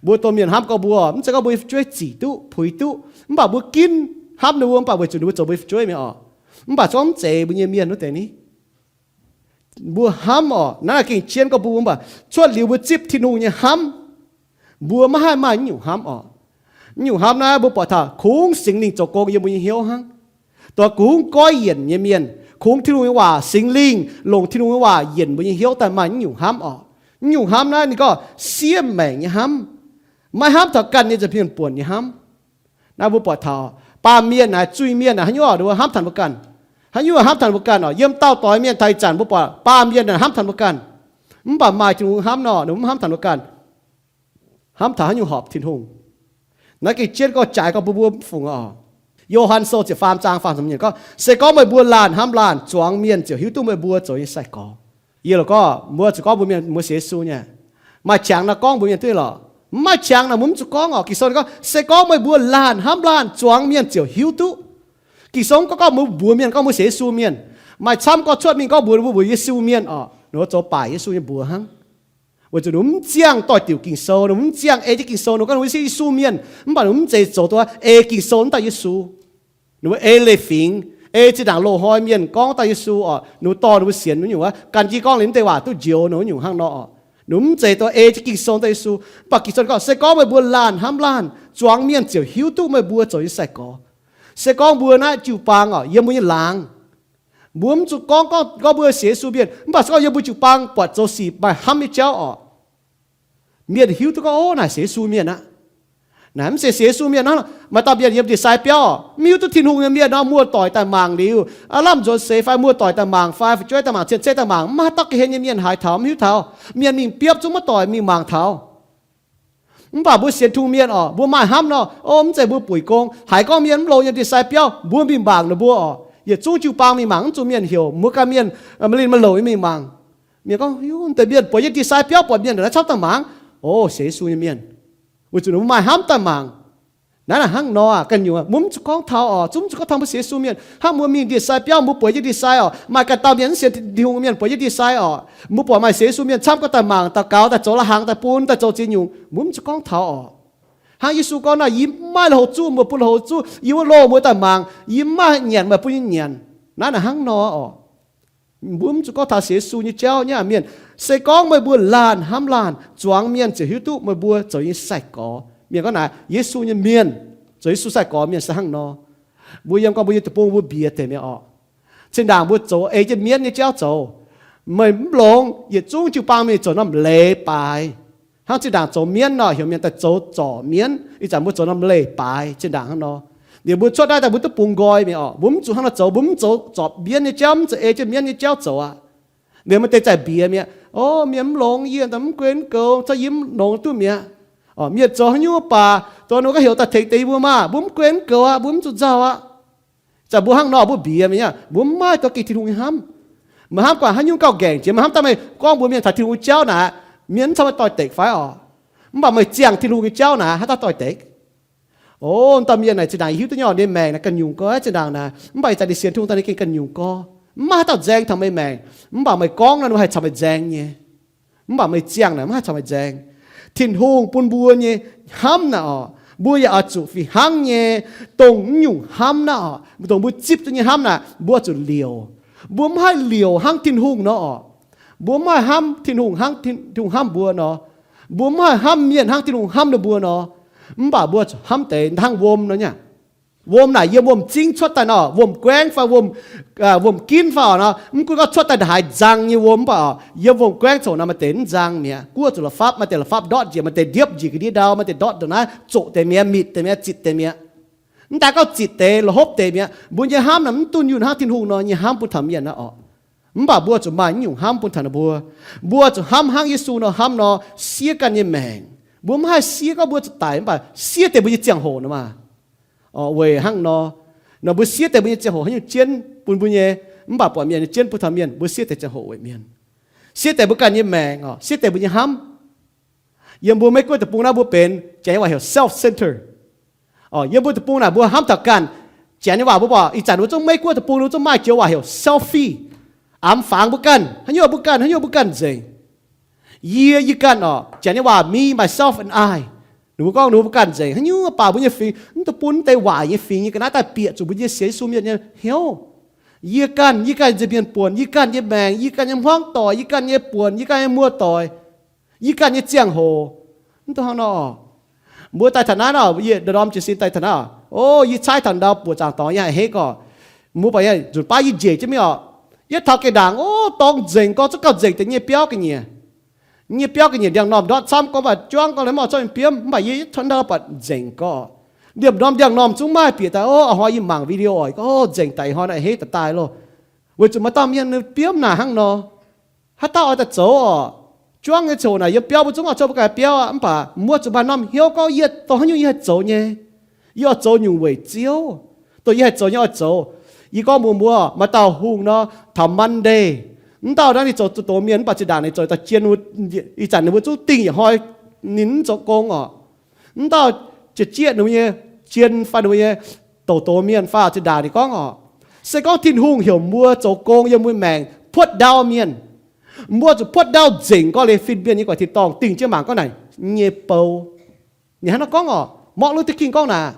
Mbuo domh mienh hnamv gorx mbuo, mv zeiz gorngv mbuo nyei fu'jueiv zic duqv, puix duqv, mv baac mbuo ginv hnamv ninh mbuo, mv baac weic zuqc ninh mbuo zoux mbuo nyei fu'jueiv mi'aqv oc. Mv baac se gorngv mv zeiz mbuo nyei mienh wuov deix ni, mbuo hnamv oc. Naaiv naaiv gengh jienv gorx mbuo, mv baac cuotv liuz mbuo zipv Tin-Hungh nyei hnamv, mbuo maiv haih maaih nyungc hnamv oc. Nyungc hnamv naaiv mbuo buatc taux kungx Singx Lingh zoux gong yiem mbuo nyei hnyouv hnangv. Dongh kungx goiv yienc nyei mienh, kungx Tin-Hungh nyei waac, Singx Lingh longc Tin-Hungh nyei waac yienc mbuo nyei hnyouv daaih maaih nyungc hnamv oc. Nyungc hnamv naaiv ninh gorngv siev maengc nyei hnamv, maiv hnamv taux ganh nyei nza'hmien buonc nyei hnamv. Naaiv mbuo buatc taux baamh mienh naaic, zuiz-mienh naaic, haaix nyungc oc, ninh mbuo hnamv taux mbuo ganh. Haaix nyungc hnamv taux mbuo ganh oc? Yiem daauh doix mienh taux ih zanc mbuo buatc baamh mienh naaic hnamv taux mbuo ganh. Mv baac maaih Tin-Hungh hnamv nor, ninh mbuo mv hnamv taux mbuo ganh. Hnamv taux haaix nyungc horpc Tin-Hungh. Naaiv gengh jienv gorx jaaix gorx mbuo, mbuo mv fungc oc. Yo^han Sou ziepc faam zaang faam ziepc nyeic gorngv, se gorngv meih mbuo laanh hnamv laanh, zuangx mienh ziouc hiuv duqv meih mbuo zoux nyei sai-gorx. Yie loc gorngv mbuo zuqc gorngv mbuo mienh, mbuo sienx Yesu nyei, maaih qangx naaiv gorngv mbuo mienh duqv lorqc. Mv maaih qangx naaic mbuo mv zuqc gorngv oc. Ging-Sou gorngv, se gorngv meih mbuo laanh hnamv laanh, zuangx mienh ziouc hiuv duqv. Ging-Sou mv gorngv gorngv mbuox mbuox mienh gorngv mbuo sienx Yesu mienh. Maaih camv gorngv cuotv mingh gorngv mbuox mbuo mbuox Yesu mienh oc, ninh mbuo zoux baaic Yesu nyei mbuox hnangv. Weic zuqc ninh mv ziangh doix-diuc Ging-Sou, ninh mv ziangh ei jienv Ging-Sou, ninh gorngv ninh mbuo sienx Yesu mienh, mv baac ninh mv zeiz zoux duqv ei Ging-Sou wuov dauh Yesu. Ninh mbuo ei leiz-fingx, ei zinh ndaangc loz-hnoi mienh gorngv daaih Yesu oc, ninh mbuo dorh ninh mbuo sienx wuov nyungc wuov, gan jienv gorngv liuz mv deix waac duqv njoux ninh wuov nyungc hnangv nor oc. Ninh mbuo mv zeiz dongh ei jienv Ging-Sou daaih Yesu. Mv baac Ging-Sou gorngv, se gorngv meih mbuo laanh hnamv laanh, zuangx mienh ziouc hiuv duqv meih mbuo zoux nyei sai-gorx. Se gorngv mbuo naaiv jiu-baang oc, yiem mbuo nyei laangz, mbuo mv zuqc gorngv, gorngv, gorngv mbuo sienx Yesu mienh, mv baac se gorngv yiem mbuo jiu-baang buatc zoux sic maaih hnamv nyei jauv oc, mienh hiuv duqv gorngv, ov, naaic sienx Yesu mienh aqv. Naaic mv zeiz sienx Yesu mienh hnangv. Maaih dauh mienh yiem ndie-sai biauv oc, mv hiuv duqv Tin-Hungh nyei mienh nor, muoz-doic daaih mangc liuz, aav lamh nzuonx seix fai muoz-doic daaih mangc fai fu'jueiv daaih mangc, cien-ceqv daaih mangc, mv maaih dauh ga'hlen nyei mienh haaix taux, mv hiuv taux. Mienh mingh biopv zungv muoz-doic mingh mangc taux. Mv baac mbuo sienx Tin-Hungh mienh oc, mbuo maaih hnamv nor, o, mv zeiz mbuo buic gong. Haiz gorngv mienh mv longx yiem ndie-sai biauv, mbuo mingh mangc ninh mbuo oc. Yietc zungv jiu-baang mingh mangc, mv zuqc mienh heuc, mbuo ganh mienh, maaih linh maaih louc nyei mingh mangc. Mienh gorngv, hiuv, deix mienh buatc yiem ndie-sai biauv buatc mienh ndongc naaiv camv daaih mangc. O, sienx Yesu nyei mienh. Weic zuqc ninh mbuo maaih hnamv daaih mangc. Naaiv naaic hnangv nor aqv, ganh nyungc mbuo mv zuqc gorngv taux oc, zungv mv zuqc gorngv taux mbuo sienx Yesu mienh. Hnangv mbuo mingh ndie-sai biauv, mbuo buatc yiem ndie-sai oc, maaih ganh dauh mienh mv sienx Tin-Hungh mienh buatc yiem ndie-sai oc, mbuo buatc maaih sienx Yesu mienh camv, gorngv daaih mangc, daux gaux, daaih zoux la'hangx, daaih bun, daaih zoux ziex nyungc, mbuo mv zuqc gorngv taux oc. Hnangv Yesu gorngv naaic, yie mv maaih lui-houx zuqv, meih bun lui-houx zuqv, yie wuov loh meih daaih mangc, yie mv maaih nyanc, meih bun yie nyanc. Naaiv naaic hnangv nor oc. Mbuo mv zuqc gorngv taux sienx Yesu nyei jauv nyei aqv mienh. Se gorngv meih mbuo laanh hnamv laanh, zuangx mienh ziouc hiuv duqv meih mbuo zoux nyei sai-gorx. Mienh gorngv naaic, Yesu nyei mienh, zoux Yesu sai-gorx mienh se hnangv nor. Mbuo yiem gorngv mbuo nyei deic-bung mbuo mbiex deix mi'aqv oc. Zinh ndaangc mbuo zoux ei jienv mienv nyei jauv zoux, meih mv longx, yietc zungv jiu-baang mingh zoux norm leiz-baaix. Hnangv zinh ndaangc zoux mienv nor, heuc mienh daaih zoux zorc mienv. Ih zanc mbuo zoux norm leiz-baaix zinh ndaangc hnangv nor. Liuz mbuo cuotv naaiv daaih mbuo duqv bungx nqoi mi'aqv oc. Mbuo mv zuqc hnangv nor zoux, mbuo mv zoux zorc mienv nyei jauv, mv zuqc ei jienv mienv nyei jauv zoux aqv. Liuz maaih deix zaih mbiex mi'aqv, o, mienh mv longx, yie mv gunv goux, zorqv yie mv longx duqv mi'aqv. Mienh zoux haaix nyungc baac, dongh ninh mbuo gorngv heuc daaih tengx deix yie mbuo maah, mbuo mv gunv goux aqv, mbuo mv zuqc nzauh aqv. Ih zanc mbuo hnangv nor mbuo mbiex mi'aqv, mbuo mv maaih dorh gengh Tin-Hungh nyei hnamv. Meih hnamv guangc haaix nyungc gauh nqaengc jiex, meih hnamv daaih meih gorngv mbuox mienh taux Tin-Hungh nyei jauv naaic, mienh mv cau meih doix-dekc fai oc. Mv baac meih ziangh Tin-Hungh nyei jauv naaic, haaix dauh doix-dekc? O, dauh mienh naaic zinh ndaangc hiuv duqv nyei oc, ninh maengc naaic ganh nyungc gorx zinh ndaangc naaic, mv baac ih zanc ninh sienx Tin-Hungh daaih ninh gengh ganh nyungc gorx. Mv maaih haaix dauh nzaeng taux meih maengc. Mv baac meih gorngv naaic, ninh mbuo haih caux meih nzaeng nyei. Mv baac meih ziangh naaic mv haih caux meih nzaeng. Tin-Hungh bun mbuo nyei hnamv naaic oc, mbuo yaac oix zuqc fih hnangv nyei dongh mv nyungc hnamv naaic oc, dongh mbuo zipv duqv nyei hnamv naaic, mbuo zuqc liouc. Mbuo mv haih liouc hnangv Tin-Hungh nor oc. Mbuo mv haih hnamv Tin-Hungh hnangv Tin-Hungh hnamv mbuo nor. Mbuo mv haih hnamv mienh hnangv Tin-Hungh hnamv ninh mbuo nor. Mv baac mbuo zuqc hnamv deix hnangv wuom nor nyei. Wuom naaic yiem wuom-zingv cuotv daaih nor, wuom-guaengv fai wuom, wuom-ginv fai oc nor, mv gunv gorngv cuotv daaih ndongc haaix nzang nyei wuom mv baac oc, yiem wuom-guaengv coc nor maaih deix mv nzang mi'aqv. Guoqv zuqc la'fapv, maaih deix la'fapv ndortv njiec, maaih deix ndiepv njiec ga'ndiev ndau, maaih deix ndortv ndongc naaiv, zoqc deix mi'aqv, mitc deix mi'aqv, zitc deix mi'aqv. Mv daaih gorngv zitc deix, la'hopv deix mi'aqv. Mbuo nyei hnamv naaic mv dunh yunh hnangv Tin-Hungh nor nyei hnamv bun taux mienh aqv oc. Mv baac mbuo zuqc maaih naaiv nyungc hnamv bun taux ninh mbuo. Mbuo zuqc hnamv hnangv Yesu nor hnamv nor, siev ganh nyei maengc. Mbuo mv haih siev gorngv mbuo zuqc daic mv baac siev deix mbuo nyei ziangh hoc nor maah. Weic hnangv nor, nor mbuo siev deix mbuo nyei ziangh hoc haaix nyungc jienv bun mbuo nyei, mv baac buatc mienh nyei jienv butv taux mienh, mbuo siev deix ziangh hoc weic mienh. Siev deix mbuo ganh nyei maengc oc, siev deix mbuo nyei hnamv. Yiem mbuo Meiv Guoqv deic-bung naaiv mbuo benx janx nyei waac heuc self-centered. Yiem mbuo deic-bung naaic mbuo hnamv taux ganh. Janx nyei waac mbuo mbuox ih zanc mbuo zungv Meiv Guoqv deic-bung mbuo zungv maaih joux waac heuc selfie. Amx fangx mbuo ganh, haaix nyungc mbuo ganh, haaix nyungc mbuo ganh nzengc. Yie, yie ganh oc, janx nyei waac me, myself and I. Ninh mbuo gorngv ninh mbuo ganh nzengc, haaix nyungc baac mbuo nyei fingx, mv dungx bun deix waaic nyei fingx nyei ga'naaiv daaih bieqc zuqc mbuo nyei sienx Yesu mienh nyei hnyouv. Yie ganh, yie ganh nzengc mienh buonc, yie ganh nyei maengc, yie ganh nyei hmuangv doic, yie ganh nyei buonc, yie ganh nyei muoz-doic, yie ganh nyei ziangh hoc. Mv dungx hnangv nor. Mbuo daaih taux naaiv nor, yie ndorm jiez sin daaih taux naaiv, o, yie caaiv taux ndau buoqc zaangc dorngx yie haih a'hneiv gorx. Mbuo baac nzunc baav yie njiec jienv mingh oc. Yie taux geh ndaangc, o, dorngx nzengc gorx, zungv gauh nzengc deix nyei biauv ga'nyiec. Nyei biauv ga'nyiec ndiangx-normh ndortv camv gorngv, mv baac juangv gorngv, la'maah corc mingh biomv, mv baac yie taux ndau buatc nzengc gorx. Ndiangx-normh, ndiangx-normh zungv maaih bieqc daaih, o, a'hnoi yie mangc video oc, o, nzengc daaih, ih hnoi naaic a'hneiv daaih daaih loh. Weic zuqc maaih dauh mienh biomv naaic hnangv nor. Haaix dauh oix daaih zoux oc? Juangv nyei ziangh hoc naaic yiem biauv mbuo zungv oix zoux mbuo ganh biauv aqv, mv baac mbuo zuqc maaih norm hnyouv gorngv yie dongh haaix nyungc yie haih zoux nyei. Yie oix zoux nyungc weic Ziouv. Dongh yie haih zoux nyei oix zoux. Yie gorngv mbuox mbuo, maaih dauh hungh nor, taux Monday, mv dauh naaiv ninh zoux doz mienh mv baac zinh ndaangc ninh zoux dauh jien, ih zanc ninh mbuo zungv dingh yietc hnoi ninh mv zoux gong oc. Mv dauh jiex jieqv ninh mbuo nyei jien fai ninh mbuo nyei doz doz mienh fai zinh ndaangc ninh gorngv oc, se gorngv Tin-Hungh heuc mbuo zoux gong yiem mbuo maengc puotv ndau mienh, mbuo zuqc puotv ndau nzengc gorx liuz fin-mienh nyei guaix tin-dorngh dingh jienv mangc gorngv naaic nyei bou. Ninh hnangv naaiv gorngv oc, Martin Luther King gorngv naaic.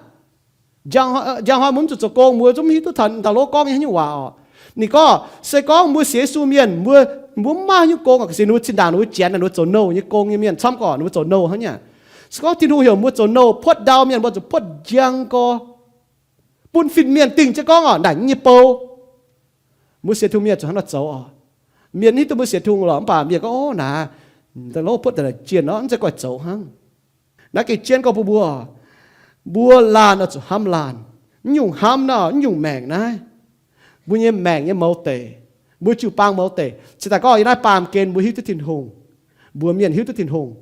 Njang hnoi mbuo mv zuqc zoux gong, mbuo zungv hiuv duqv taux da'lov gorngv nyei haaix nyungc waac oc. Ninh gorngv, se gorngv mbuo sienx Yesu mienh, mbuo, mbuo mv maaih haaix nyungc gong oc. Ga'sie ninh mbuo zinh ndaangc ninh mbuo janx naaic, ninh mbuo zoux nouh nyei gong nyei mienh camv gorqv, ninh mbuo zoux nouh hnangv nyei. Se gorngv Tin-Hungh heuc mbuo zoux nouh puotv ndau mienh, mbuo zuqc puotv njang gorx, bun fin-mienh dingh jienv gorngv oc, naaic nyei bou. Mbuo sienx Tin-Hungh mienh zuqc hnangv nor zoux oc. Mienh hiuv duqv mbuo sienx Tin-Hungh lorqc, mv baac mienh gorngv, Ov, naaic, da'lov puotv daaih jienv nor, mv zeiz goiv zoux hnangv. Naaiv gengh jienv gorngv bun mbuo, mbuo laanh oix zuqc hnamv laanh. Mv nyungc hnamv naaiv, mv nyungc maengc naaiv, mbuo nyei maengc nyei mouz deic, mbuo jiu-baang mouz deic. Cingx daaih gorngv yiem naaiv baamh gen mbuo hiuv duqv Tin-Hungh, mbuo mienh hiuv duqv Tin-Hungh,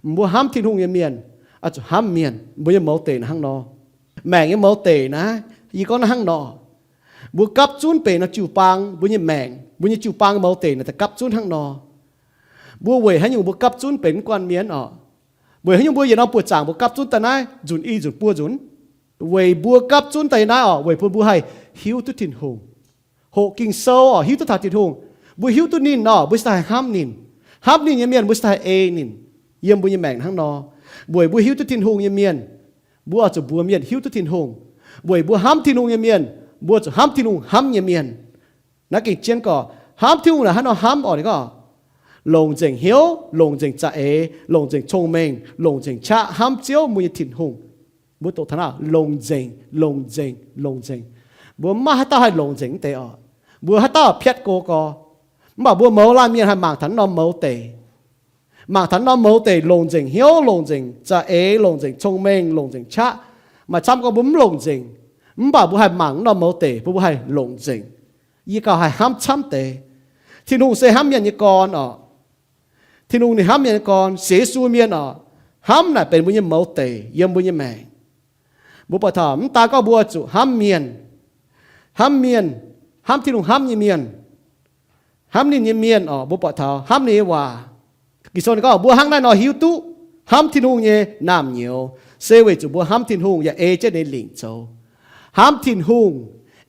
mbuo hnamv Tin-Hungh nyei mienh oix zuqc hnamv mienh. Mbuo nyei mouz deic naaiv hnangv nor, maengc nyei mouz deic naaiv, yie gorngv naaiv hnangv nor, mbuo gapv zunv benx nor jiu-baang, mbuo nyei maengc, mbuo nyei jiu-baang mouz deic naaic daaih gapv zunv hnangv nor. Mbuo weic haaix nyungc mbuo gapv zunv benx mv guanh mienh oc? Weic haaix nyungc mbuo yietc norm buoz-zaangc mbuo gapv zunv daaih naaiv nzunc i nzunc buo nzunc? Weic mbuo gapv zunv daaih naaiv oc, weic bun mbuo haih hiuv duqv Tin-Hungh. Hoqc Ging-Sou oc, hiuv duqv taux Tin-Hungh. Mbuo hiuv duqv ninh oc, mbuo cingx daaih haih hnamv ninh. Hnamv ninh nyei mienh mbuo cingx daaih haih ei ninh yiem mbuo nyei maengc hnangv nor. Weic mbuo hiuv duqv Tin-Hungh nyei mienh, mbuo oix zuqc mbuox mienh hiuv duqv Tin-Hungh. Weic mbuo hnamv Tin-Hungh nyei mienh, mbuo zuqc hnamv Tin-Hungh hnamv nyei mienh. Naaiv gengh jienv gorqv hnamv Tin-Hungh naaic hnangv nor hnamv oc, ninh gorngv longc nzengc hnyouv, longc nzengc za'eix, longc nzengc cong-mengh, longc nzengc qaqv hnamv Ziouv mbuo nyei Tin-Hungh. Mbuo doqc taux naaiv longc nzengc, longc nzengc, longc nzengc. Mbuo mv maaih haaix dauh haih longc nzengc mv deix oc. Mbuo haaix dauh piatv go gorx. Mv baac mbuo mouz laanh mienh haih mangc taux naaiv norm mouz deic. Mangc taux naaiv norm mouz deic longc nzengc hnyouv, longc nzengc za'eix, longc nzengc cong-mengh, longc nzengc qaqv. Maaih camv gorngv mbuo mv longc nzengc, mv baac mbuo haih mangc naaiv norm mouz deic bun mbuo haih longc nzengc. Yie gauh haih hnamv camv deix. Tin-Hungh se hnamv mienh nyei gorn oc. Tin-Hungh ninh hnamv mienh nyei gorn, sienx Yesu mienh oc, hnamv naaic benx mbuo nyei mouz deic yiem mbuo nyei maengc. Mbuo buatc taux mv daan gorngv mbuo zuqc hnamv mienh, hnamv mienh, hnamv Tin-Hungh hnamv nyei mienh, hnamv ninh nyei mienh oc, mbuo buatc taux hnamv ninh nyei waac. Ging-Sou ninh gorngv mbuo hnangv naaiv nor hiuv duqv hnamv Tin-Hungh nyei naamh nyouz, se weic zuqc mbuo hnamv Tin-Hungh yaac ei jienv ninh lingc zoux. Hnamv Tin-Hungh,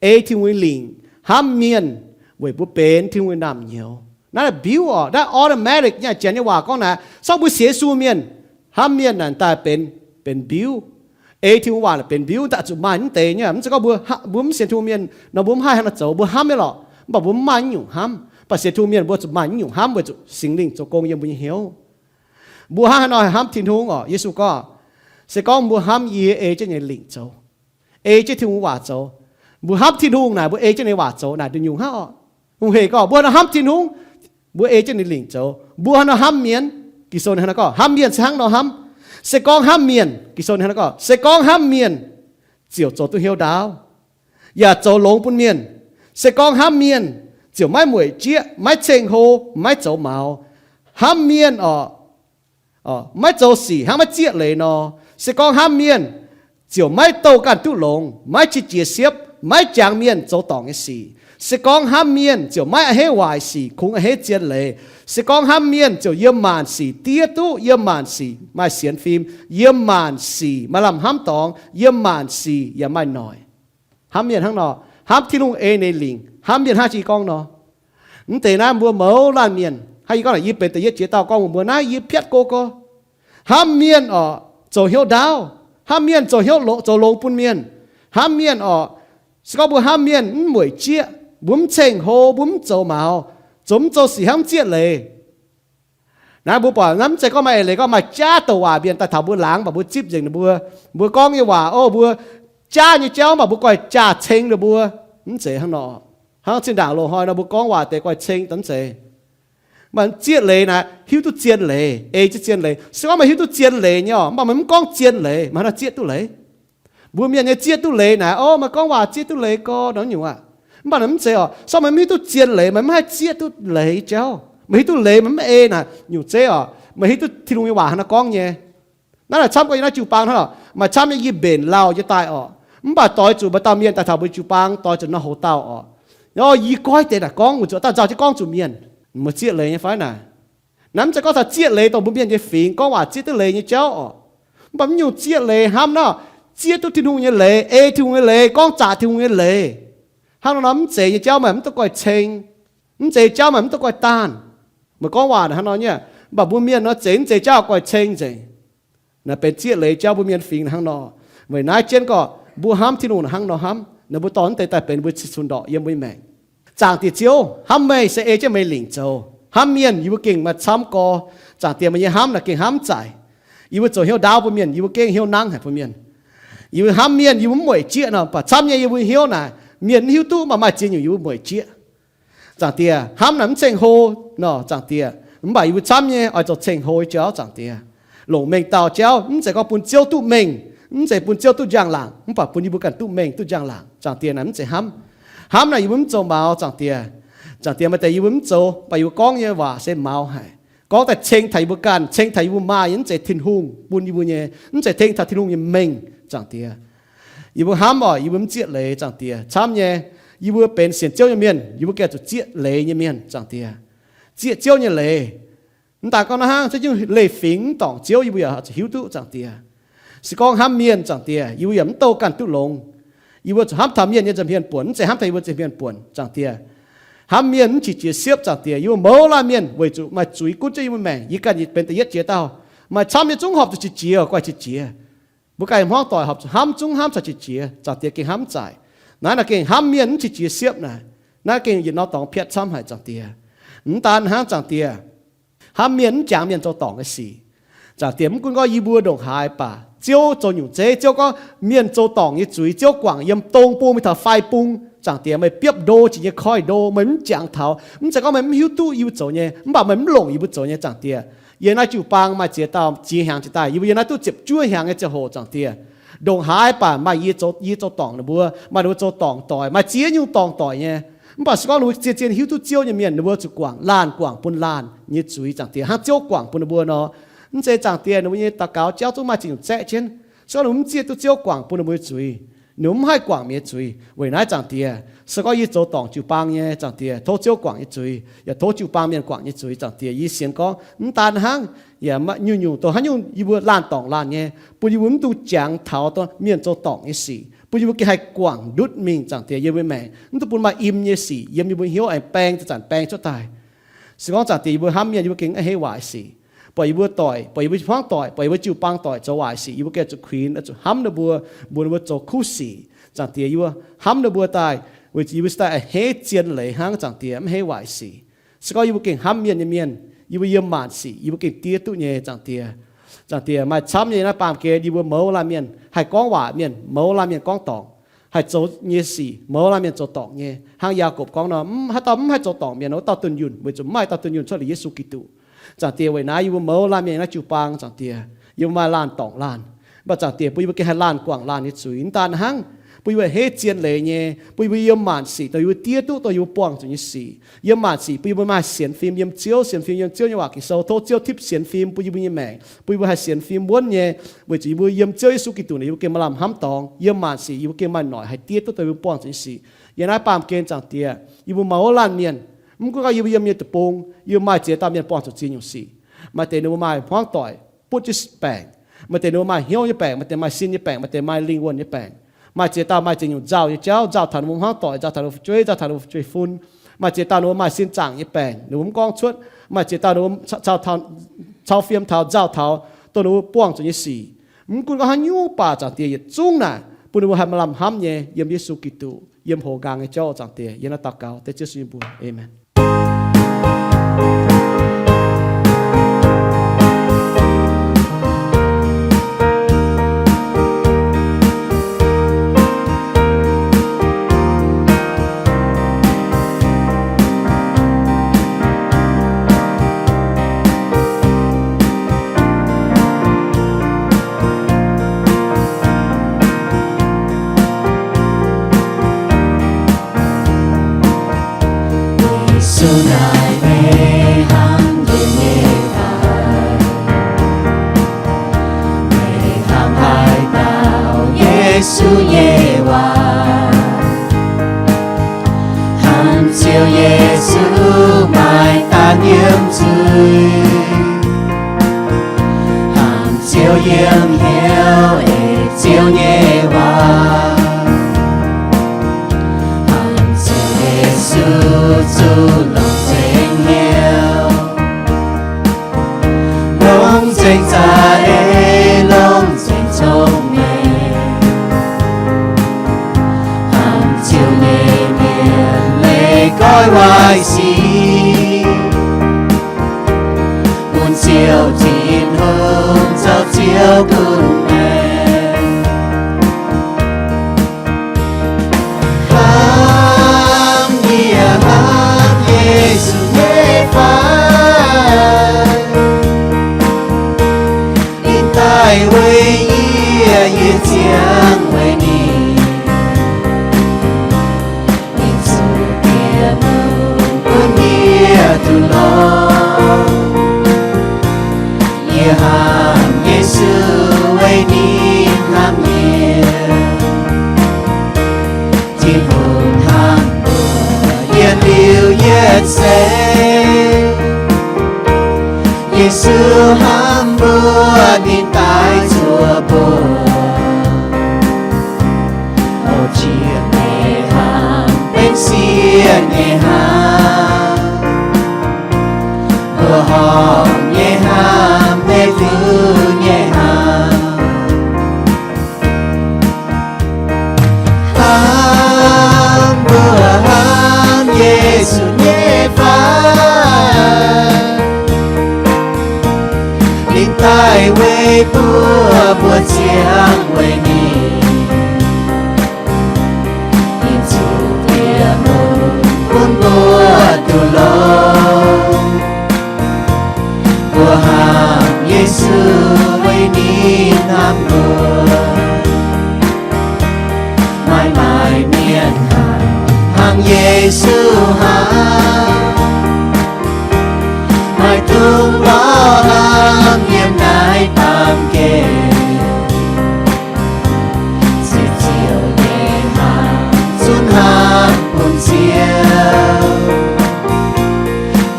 ei Tin-Hungh nyei lingc, hnamv mienh, weic mbuo benx Tin-Hungh nyei naamh nyouz. Naaiv mbiuv oc, naaiv automatic nyei. Janx nyei waac gorngv naaic, se gorngv mbuo sienx Yesu mienh, hnamv mienh naaic daaih benx, benx mbiuv. Ei Tin-Hungh waac naaic benx mbiuv, daaih zuqc maaih mv deix nyei. Mv zeiz gorngv mbuo, mbuo mv sienx Tin-Hungh mienh nor mbuo mv haih hnangv naaiv zoux, mbuo hnamv nyei lorqc, mv baac mbuo mv maaih naaiv nyungc hnamv. Mv baac sienx Tin-Hungh mienh mbuo zuqc maaih naaiv nyungc hnamv weic zuqc Singx Lingh zoux gong yiem mbuo nyei hnyouv. Mbuo hnangv haaix nor haih hnamv Tin-Hungh oc? Yesu gorngv, se gorngv mbuo hnamv yie ei jienv ninh nyei lingc zoux, ei jienv Tin-Hungh waac zoux. Mbuo hnamv Tin-Hungh naaic mbuo ei jienv ninh waac zoux naaic nduqc nyungc hnangv oc. Hungh hec gorngv mbuo hnamv Tin-Hungh, mbuo ei jienv ninh lingc zoux. Mbuo hnangv nor hnamv mienh, Ging-Sou ninh hnangv nor gorngv hnamv mienh se hnangv nor hnamv. Se gorngv hnamv mienh, Ging-Sou ninh hnangv nor gorngv se gorngv hnamv mienh ziouc zoux duqv hnyouv ndaauv, yaac zoux longx bun mienh. Se gorngv hnamv mienh ziouc maiv mueic jieqv, maiv ceng-hlo, maiv zoux maux. Hnamv mienh oc, maiv zoux sic hnangv maiv zieqv leiz nor. Se gorngv hnamv mienh ziouc maiv douh ganh duqv longx, maiv qiex jiez siepv, maiv jangx mienh zoux dorngc nyei sic. Se gorngv hnamv mienh ziouc maiv a'hneiv waaic sic, kungx a'hneiv zien leiz. Se gorngv hnamv mienh ziouc yiem maanc sic diev duqv, yiem maanc sic maaih sienx fim, yiem maanc sic maaih lamh hnamv dorngx, yiem maanc sic yaac maaih noic. Hnamv mienh hnangv nor, hnamv Tin-Hungh ei ninh lingc. Hnamv mienh hnangv yie gorngv nor, mv deix naaiv mbuo mouz laanh mienh, hnangv yie gorngv naaic, yie benx da'yietv jiex dauh gorngv mbuo naaiv, yie piatv go gorx. Hnamv mienh oc, zoux hnyouv ndaauv. Hnamv mienh zoux hnyouv, zoux longx bun mienh. Hnamv mienh oc, se gorngv mbuo hnamv mienh mv mueic jieqv, mbuo mv ceng-hlo, mbuo mv zoux maux, zoux mv zoux sic hnangv mv zieqv leiz. Naaiv mbuo buatc naaiv mv zeiz gorngv maaih eix leiz gorngv maaih jaav douc waac mienh daaih taux mbuo laangz, mv baac mbuo zipv nzengc ninh mbuo, mbuo gorngv nyei waac, o, mbuo jaav nyei jauv, mv baac mbuo goiv jaax-ceng ninh mbuo. Mv zeiz hnangv nor. Hnangv zinh ndaangc loz-hnoi nor mbuo gorngv waac deix goiv-ceng daaih mv zeiz. Maaih zieqv leiz naaic, hiuv duqv zien leiz, ei jienv zien leiz. Se gorngv meih hiuv duqv zien leiz nyei oc, mv baac meih mv gorngv zien leiz, meih hnangv naaiv zieqv duqv leiz? Mbuo mienh nyei zieqv duqv leiz naaic, o, meih gorngv waac zieqv duqv leiz gorx nor nyungc aqv. Mv baac naaic mv zeiz oc. Se gorngv meih mv hiuv duqv zien leiz, meih mv haih zieqv duqv leiz jauv. Meih hiuv duqv leiz meih mv ei naaic nyungc zeiv oc, meih hiuv duqv Tin-Hungh nyei waac hnangv naaiv gorngv nyei. Naaiv naaic camv gorngv yiem naaiv jiu-baang hnangv oc, maaih camv nyei yie mbenc lauh nyei daaih oc, mv baac doix zuqc maaih dauh mienh daaih taux mbuo jiu-baang doix zuqc nor hoz dauh oc. Yie goiv deix naaic gorngv, wuov zuqc dauh nzauh jienv gorngv zuqc mienh, meih zieqv leiz nyei fai naaic? Naaiv mv zeiz gorngv taux zieqv leiz dongh mbuo mienh nyei fingx gorngv waac zieqv duqv leiz nyei jauv oc. Mv baac mv nyungc zieqv leiz hnamv nor, zieqv duqv Tin-Hungh nyei leiz, ei Tin-Hungh nyei leiz, gorngv zaqc Tin-Hungh nyei leiz. Hnangv nor nor mv zeiz nyei jauv meih mv duqv goiv-ceng, mv zeiz jauv meih mv duqv goiv daanh. Meih gorngv waac hnangv nor nyei, mv baac mbuo mienh nor zeiz mv zeiz jauv goiv-ceng nzengc. Naaiv benx zieqv leiz jauv mbuo mienh fingx hnangv nor. Weic naaiv jienv gorqv Mbuo hnamv Tin-Hungh hnangv nor hnamv, ninh mbuo dorh naaiv deix daaih benx mbuo cin-cun ndorqc yiem mbuo nyei maengc. Zaangc Diex Ziouv, hnamv meih se ei jienv meih lingc zoux. Hnamv mienh yie mbuo gengh maaih camv gorx. Zaangc Diex, meih nyei hnamv naaic gengh hnamv mv zaic. Yie mbuo zoux hnyouv ndaauv bun mienh, yie mbuo gengh hnyouv nangv haic bun mienh. Yie mbuo hnamv mienh, yie mbuo mv mueic jieqv nor, mv baac camv nyei yie mbuo hnyouv naaic, mienh mv hiuv duqv, mv baac maaih ziex nyungc yie mbuo mueic jieqv. Zaangc Diex, hnamv naaic mv ceng-hlo nor, Zaangc Diex, mv baac yie mbuo camv nyei oix zoux ceng-hlo nyei jauv, Zaangc Diex. Longc mengh dauh jauv, mv zeiz gorngv bun Ziouv duqv mengh, mv zeiz bun Ziouv duqv njang-laangc, mv baac bun yie mbuo ganh duqv mengh duqv njang-laangc. Zaangc Diex, naaic mv zeiz hnamv. Hnamv naaic yie mbuo mv zoux maux, Zaangc Diex. Zaangc Diex, maaih deix yie mbuo mv zoux, mv baac yie mbuo gorngv nyei waac se maux haic. Gorngv daaih ceng taux yie mbuo ganh, ceng taux yie mbuo maaih nyei, mv zeiz Tin-Hungh bun yie mbuo nyei, mv zeiz teng taux Tin-Hungh nyei mengh, Zaangc Diex. Yie mbuo hnamv oc, yie mbuo mv zieqv leiz, Zaangc Diex. Camv nyei, yie mbuo benx sienx Ziouv nyei mienh, yie mbuo gengh zuqc zieqv leiz nyei mienh, Zaangc Diex. Zieqv Ziouv nyei leiz. Mv daan gorngv naaiv hnangv, zieqv jienv leiz-fingx mv dorngc Ziouv, yie mbuo yaac zuqc hiuv duqv, Zaangc Diex. Se gorngv hnamv mienh, Zaangc Diex, yie mbuo yaac mv douh ganh duqv longx. Yie mbuo zuqc hnamv taux mienh nyei nza'hmien buonc, mv zeiz hnamv taux yie mbuo nza'hmien buonc, Zaangc Diex. Hnamv mienh mv qiex jiez siepv, Zaangc Diex. Yie mbuo mouz laanh mienh weic zuqc maaih zuiz gunv jienv yie mbuo maengc. Yie ganh benx da'yietv jiex dauh. Maaih camv nyei zungv horpc zuqc qiex jiez, guaih qiex jiez. Mbuo ganh hmuangv doic horpc zuqc hnamv zungv hnamv caux qiex jiez, Zaangc Diex, gengh hnamv mv zaic. Naaiv naaic gengh hnamv mienh mv qiex jiez siepv naaic. Naaiv gengh yietc norm dorngx piatv camv haic, Zaangc Diex. Mv daan hnangv, Zaangc Diex, hnamv mienh mv jangx mienh zoux dorngc nyei sic. Zaangc Diex, mv gunv gorngv yie mbuo ndongc haaix baac Ziouv zoux nyungc zeiv, Ziouv gorngv mienh zoux dorngc nyei zuiz Ziouv guangc yiem dong bung mingh taux fai bung. Zaangc Diex, meih biopv ndo jiex nyei koiv-ndo, meih mv jangx taux. Mv zeiz gorngv meih mv hiuv duqv yie mbuo zoux nyei, mv baac meih mv longc yie mbuo zoux nyei, Zaangc Diex. Yiem naaiv jiu-baang maaih ziex dauh ziex hnyangx jiez daaih, yie mbuo yiem naaiv duqv ziepc juov hnyangx nyei ziangh hoc, Zaangc Diex. Ndongc haaix baac maaih yie zoux, yie zoux dorngc ninh mbuo, maaih ninh mbuo zoux dorngc doic, maaih ziex nyungc dorngc doic nyei. Mv baac se gorngv ninh mbuo zien zien hiuv duqv Ziouv nyei mienh, ninh mbuo zuqc guangc laanh guangc bun laanh nyei zuiz, Zaangc Diex, hnangv Ziouv guangc bun ninh mbuo nor. Mv zeiz, Zaangc Diex, ninh mbuo nyei daux gaux jauv zungv maaih ziex nyungc zaeqv jienv. Se gorngv ninh mbuo mv zieqv duqv Ziouv guangc bun ninh mbuo nyei zuiz, ninh mbuo mv haih guangc mienh nyei zuiz. Weic naaiv, Zaangc Diex, se gorngv yie zoux dorngc jiu-baang nyei, Zaangc Diex, tov Ziouv guangc nyei zuiz, yaac tov jiu-baang mienh guangc nyei zuiz, Zaangc Diex. Yie sienx gorngv mv daan hnangv, yaac nyungc-nyungc dongh haaix nyungc yie mbuo laanh dorngc laanh nyei, bun yie mbuo mv dungx jangx taux mienh zoux dorngc nyei sic, bun yie mbuo gengh haih guangc ndutv mingh, Zaangc Diex, yiem mbuo maengc, mv dungx bun maaih im nyei sic yiem yie mbuo hnyouv aengx baeng zanc-zanc baeng cuotv daaih. Se gorngv, Zaangc Diex, yie mbuo hnamv mienh, yie mbuo gengh maiv heiv waaic sic. Buatc yie mbuo doic, buatc yie mbuo hmuangv doic, buatc yie mbuo jiu-baang doic zoux waaic sic, yie mbuo gengh zuqc kuinx, zuqc hnamv ninh mbuo, mbuox ninh mbuo zoux kuv sic. Zaangc Diex, yie mbuo hnamv ninh mbuo daaih, weic zuqc yie mbuo se daaih a'hneiv zien leiz hnangv, Zaangc Diex, mv heiv waaic sic. Se gorngv yie mbuo gengh hnamv mienh nyei mienh, yie mbuo yiem maanc sic yie mbuo gengh diev duqv nyei, Zaangc Diex. Zaangc Diex, maaih camv nyei naaiv baamh gen yie mbuo mouz laanh mienh haih gorngv waac mienh, mouz laanh mienh gorngv dorngc, haih zoux nyei sic mouz laanh mienh zoux dorngc nyei. Hnangv Yaakopv gorngv nor, mv, haaix dauh mv haih zoux dorngc mienh, wuov dauh dunh yunh, weic zuqc mv maaih dauh dunh yunh cuotv liuz Yesu Giduc. Zaangc Diex, weic naaiv yie mbuo mouz laanh mienh naaiv jiu-baang, Zaangc Diex, yie mbuo maaih laanh dorngc laanh. Mv baac Zaangc Diex, bun yie mbuo gengh haih laanh guangc laanh nyei zuiz. Mv daan hnangv, bun yie mbuo a'hneiv zien leiz nyei, bun yie mbuo yiem maanc sic dongh yie mbuo diev duqv dongh yie mbuo buangh zuqc nyei sic. Yiem maanc sic bun yie mbuo maaih sienx fim yiem Ziouv, sienx fim yiem Ziouv nyei waac Ging-Sou. Tov Ziouv tipv sienx fim bun yie mbuo nyei maengc, bun yie mbuo haih sienx fim wuonv nyei, weic zuqc yie mbuo yiem Ziouv Yesu Giduc naaic yie mbuo gengh maaih lamh hnamv dorngx. Yiem maanc sic yie mbuo gengh maaih noic haih diev duqv dongh yie mbuo buangh zuqc nyei sic. Yiem naaiv baamh gen, Zaangc Diex, yie mbuo mouz laanh mienh, mv gunv gorngv yie mbuo yiem nyei deic-bung, yie mbuo maaih ziex dauh mienh buangh zuqc ziex nyungc sic. Maaih deix ninh mbuo maaih hmuangv doic butv jienv baengc, maaih deix ninh mbuo maaih hnyouv nyei baengc, maaih deix maaih sin nyei baengc, maaih deix maaih lingh wuonh nyei baengc. Maaih ziex dauh maaih ziex nyungc nzauh nyei jauv, nzauh taux ninh mbuo hmuangv doic, nzauh taux ninh mbuo fu'jueiv, nzauh taux ninh mbuo fu'jueiv-fun. Maaih ziex dauh ninh mbuo maaih sin zaangc nyei baengc, ninh mbuo mv gorngv cuotv. Maaih ziex dauh ninh mbuo cau, cau, cau fiem taux, nzauh taux dongh ninh mbuo buangh zuqc nyei sic. Mv gunv gorngv haaix nyungc baac, Zaangc Diex, yietc zungv naaic bun ninh mbuo haih maaih lamh hnamv nyei yiem Yesu Giduc, yiem houx nqaang nyei jauv, Zaangc Diex. Yiem naaiv daux gaux dengv Ziouv Yesu nyei mbuox. Aamen. Yesu naaic meih hnamv yie nyei fai? Meih hnamv haaix dauh Yesu nyei waac? Hnamv Ziouv Yesu maaih daaih yiem zuiz. Hnamv Ziouv yiem hnyouv ei Ziouv nyei waac. Hnamv Ziouv Yesu zuqc longc nzengc hnyouv, longc nzengc za'eix, longc nzengc cong-mengh. ziangh weic ninh, ninh zuqc bieqc mun bun yie duqv longx. Yie hnamv Yesu weic ninh hnamv yie. Tin-Hungh hnamv mbuo yietc liuz yietc seix. Yesu hnamv mbuo, ninh daaih zuov mbuo. Mouc jiex nyei hnamv, benx sieqv nyei hnamv. Mbuo horpc nyei hnamv, deix duqv nyei hnamv. Hnamv mbuo hnamv Yesu nyei fai? Ninh daaih weic mbuo, mbuo ziangh weic ninh. Ninh zuqc bieqc mun bun mbuo duqv longx. Mbuo hnamv Yesu weic ninh hnamv mbuo. Maaih maaih mienh hnangv, hnangv Yesu hnamv. Maaih dungz lorz hnamv yiem naaiv baamh gen. Se Ziouv nyei hnamv, zunv hnamv bun Ziouv.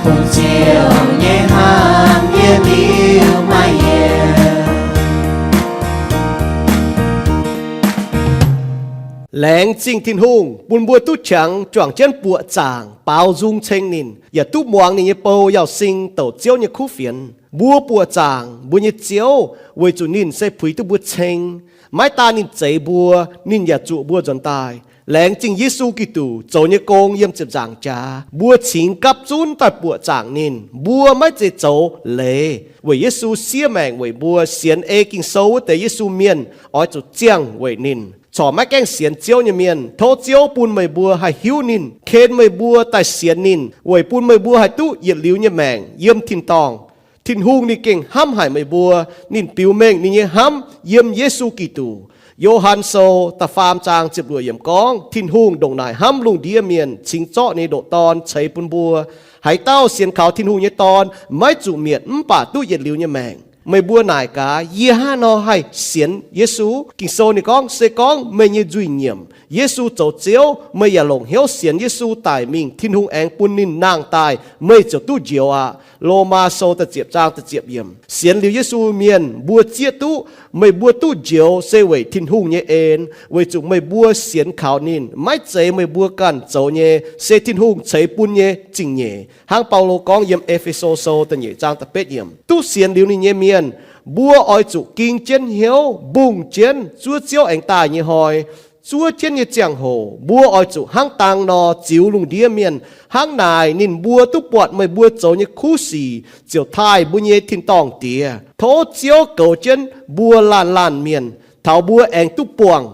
Bun Ziouv nyei hnamv yietc liuz maiv yienc. Laengz zingh Tin-Hungh bun mbuo duqv qangx juangc jienv buoqc zaangc baaux nzung ceng ninh, yaac duqv muangx ninh nyei bou Yauz Sing douc Ziouv nyei kuv fienx. Mbuo buoqc zaangc mbuo nyei Ziouv weic zuqc ninh se puix duqv mbuo ceng. Maiv daan ninh zeix mbuo, ninh yaac zuqc mbuo nzuonx daaih. Laengz zingh Yesu Giduc zoux nyei gong yiem ziepc nzaangc jaax, mbuo cingx gapv zunv daaih buoqc zaangc ninh. Mbuo maiv zeiz zoux leiz weic Yesu siev maengc weic mbuo. Sienx ei Ging-Sou wuov deix Yesu mienh oix zuqc ziangh weic ninh. Corc maiv gaengh sienx Ziouv nyei mienh, tov Ziouv bun meih mbuo haih hiuv ninh, ken meih mbuo daaih sienx ninh, weic bun meih mbuo haih duqv yietc liuz nyei maengc yiem tin-dorngh. Tin-Hungh ninh gengh hnamv haic meih mbuo. Ninh biux mengh ninh nyei hnamv yiem Yesu Giduc. Yo^han Sou da'faam zaang ziepc luoqc yiemc gorngv, Tin-Hungh ndongc naaic hnamv lungh ndiev mienh, cingx zorqv ninh nyei ndoqc Dorn ceix bun mbuo. Haaix dauh sienx kaux Tin-Hungh nyei Dorn maiv zuqc mietc mv baac duqv yietc liuz nyei maengc. Meih mbuo naaic gaax, yie hnangv haaix nor haih sienx Yesu? Ging-Sou ninh gorngv, se gorngv meih nyei nzuih nyiemc Yesu zoux Ziouv, meih yaac longc hnyouv sienx Yesu daic mingh, Tin-Hungh aengx bun ninh nangh daaih, meih ziouc duqv njoux aqv. Lomaa Sou da'ziepc zaang da'ziepc yiemc. Sienx liuz Yesu mienh mbuo zieqv duqv, meih mbuo duqv njoux se weic Tin-Hungh nyei en, weic zuqc meih mbuo sienx kaux ninh. Maiv zeiz meih mbuo ganh zoux nyei, se Tin-Hungh ceix bun nyei zingh nyeic. Hnangv Baulo gorngv yiem E^fe^so Sou da'nyeic zaang da'betv yiemc. Duqv sienx liuz ninh nyei mienh, mbuo oix zuqc ging jienv hnyouv, mbungh jienv zuov Ziouv aengx daaih nyei hnoi. Zuov jienv nyei ziangh hoc mbuo oix zuqc hnangv dang nor ziux lungh ndiev mienh. Hnangv naaic ninh mbuo duqv buatc meih mbuo zoux nyei kuv sic ziouc taaih mbuo nyei tin-dorngh Diex. Tov Ziouv goux jienv mbuo laanh laanh mienh taux mbuo aengx duqv buangh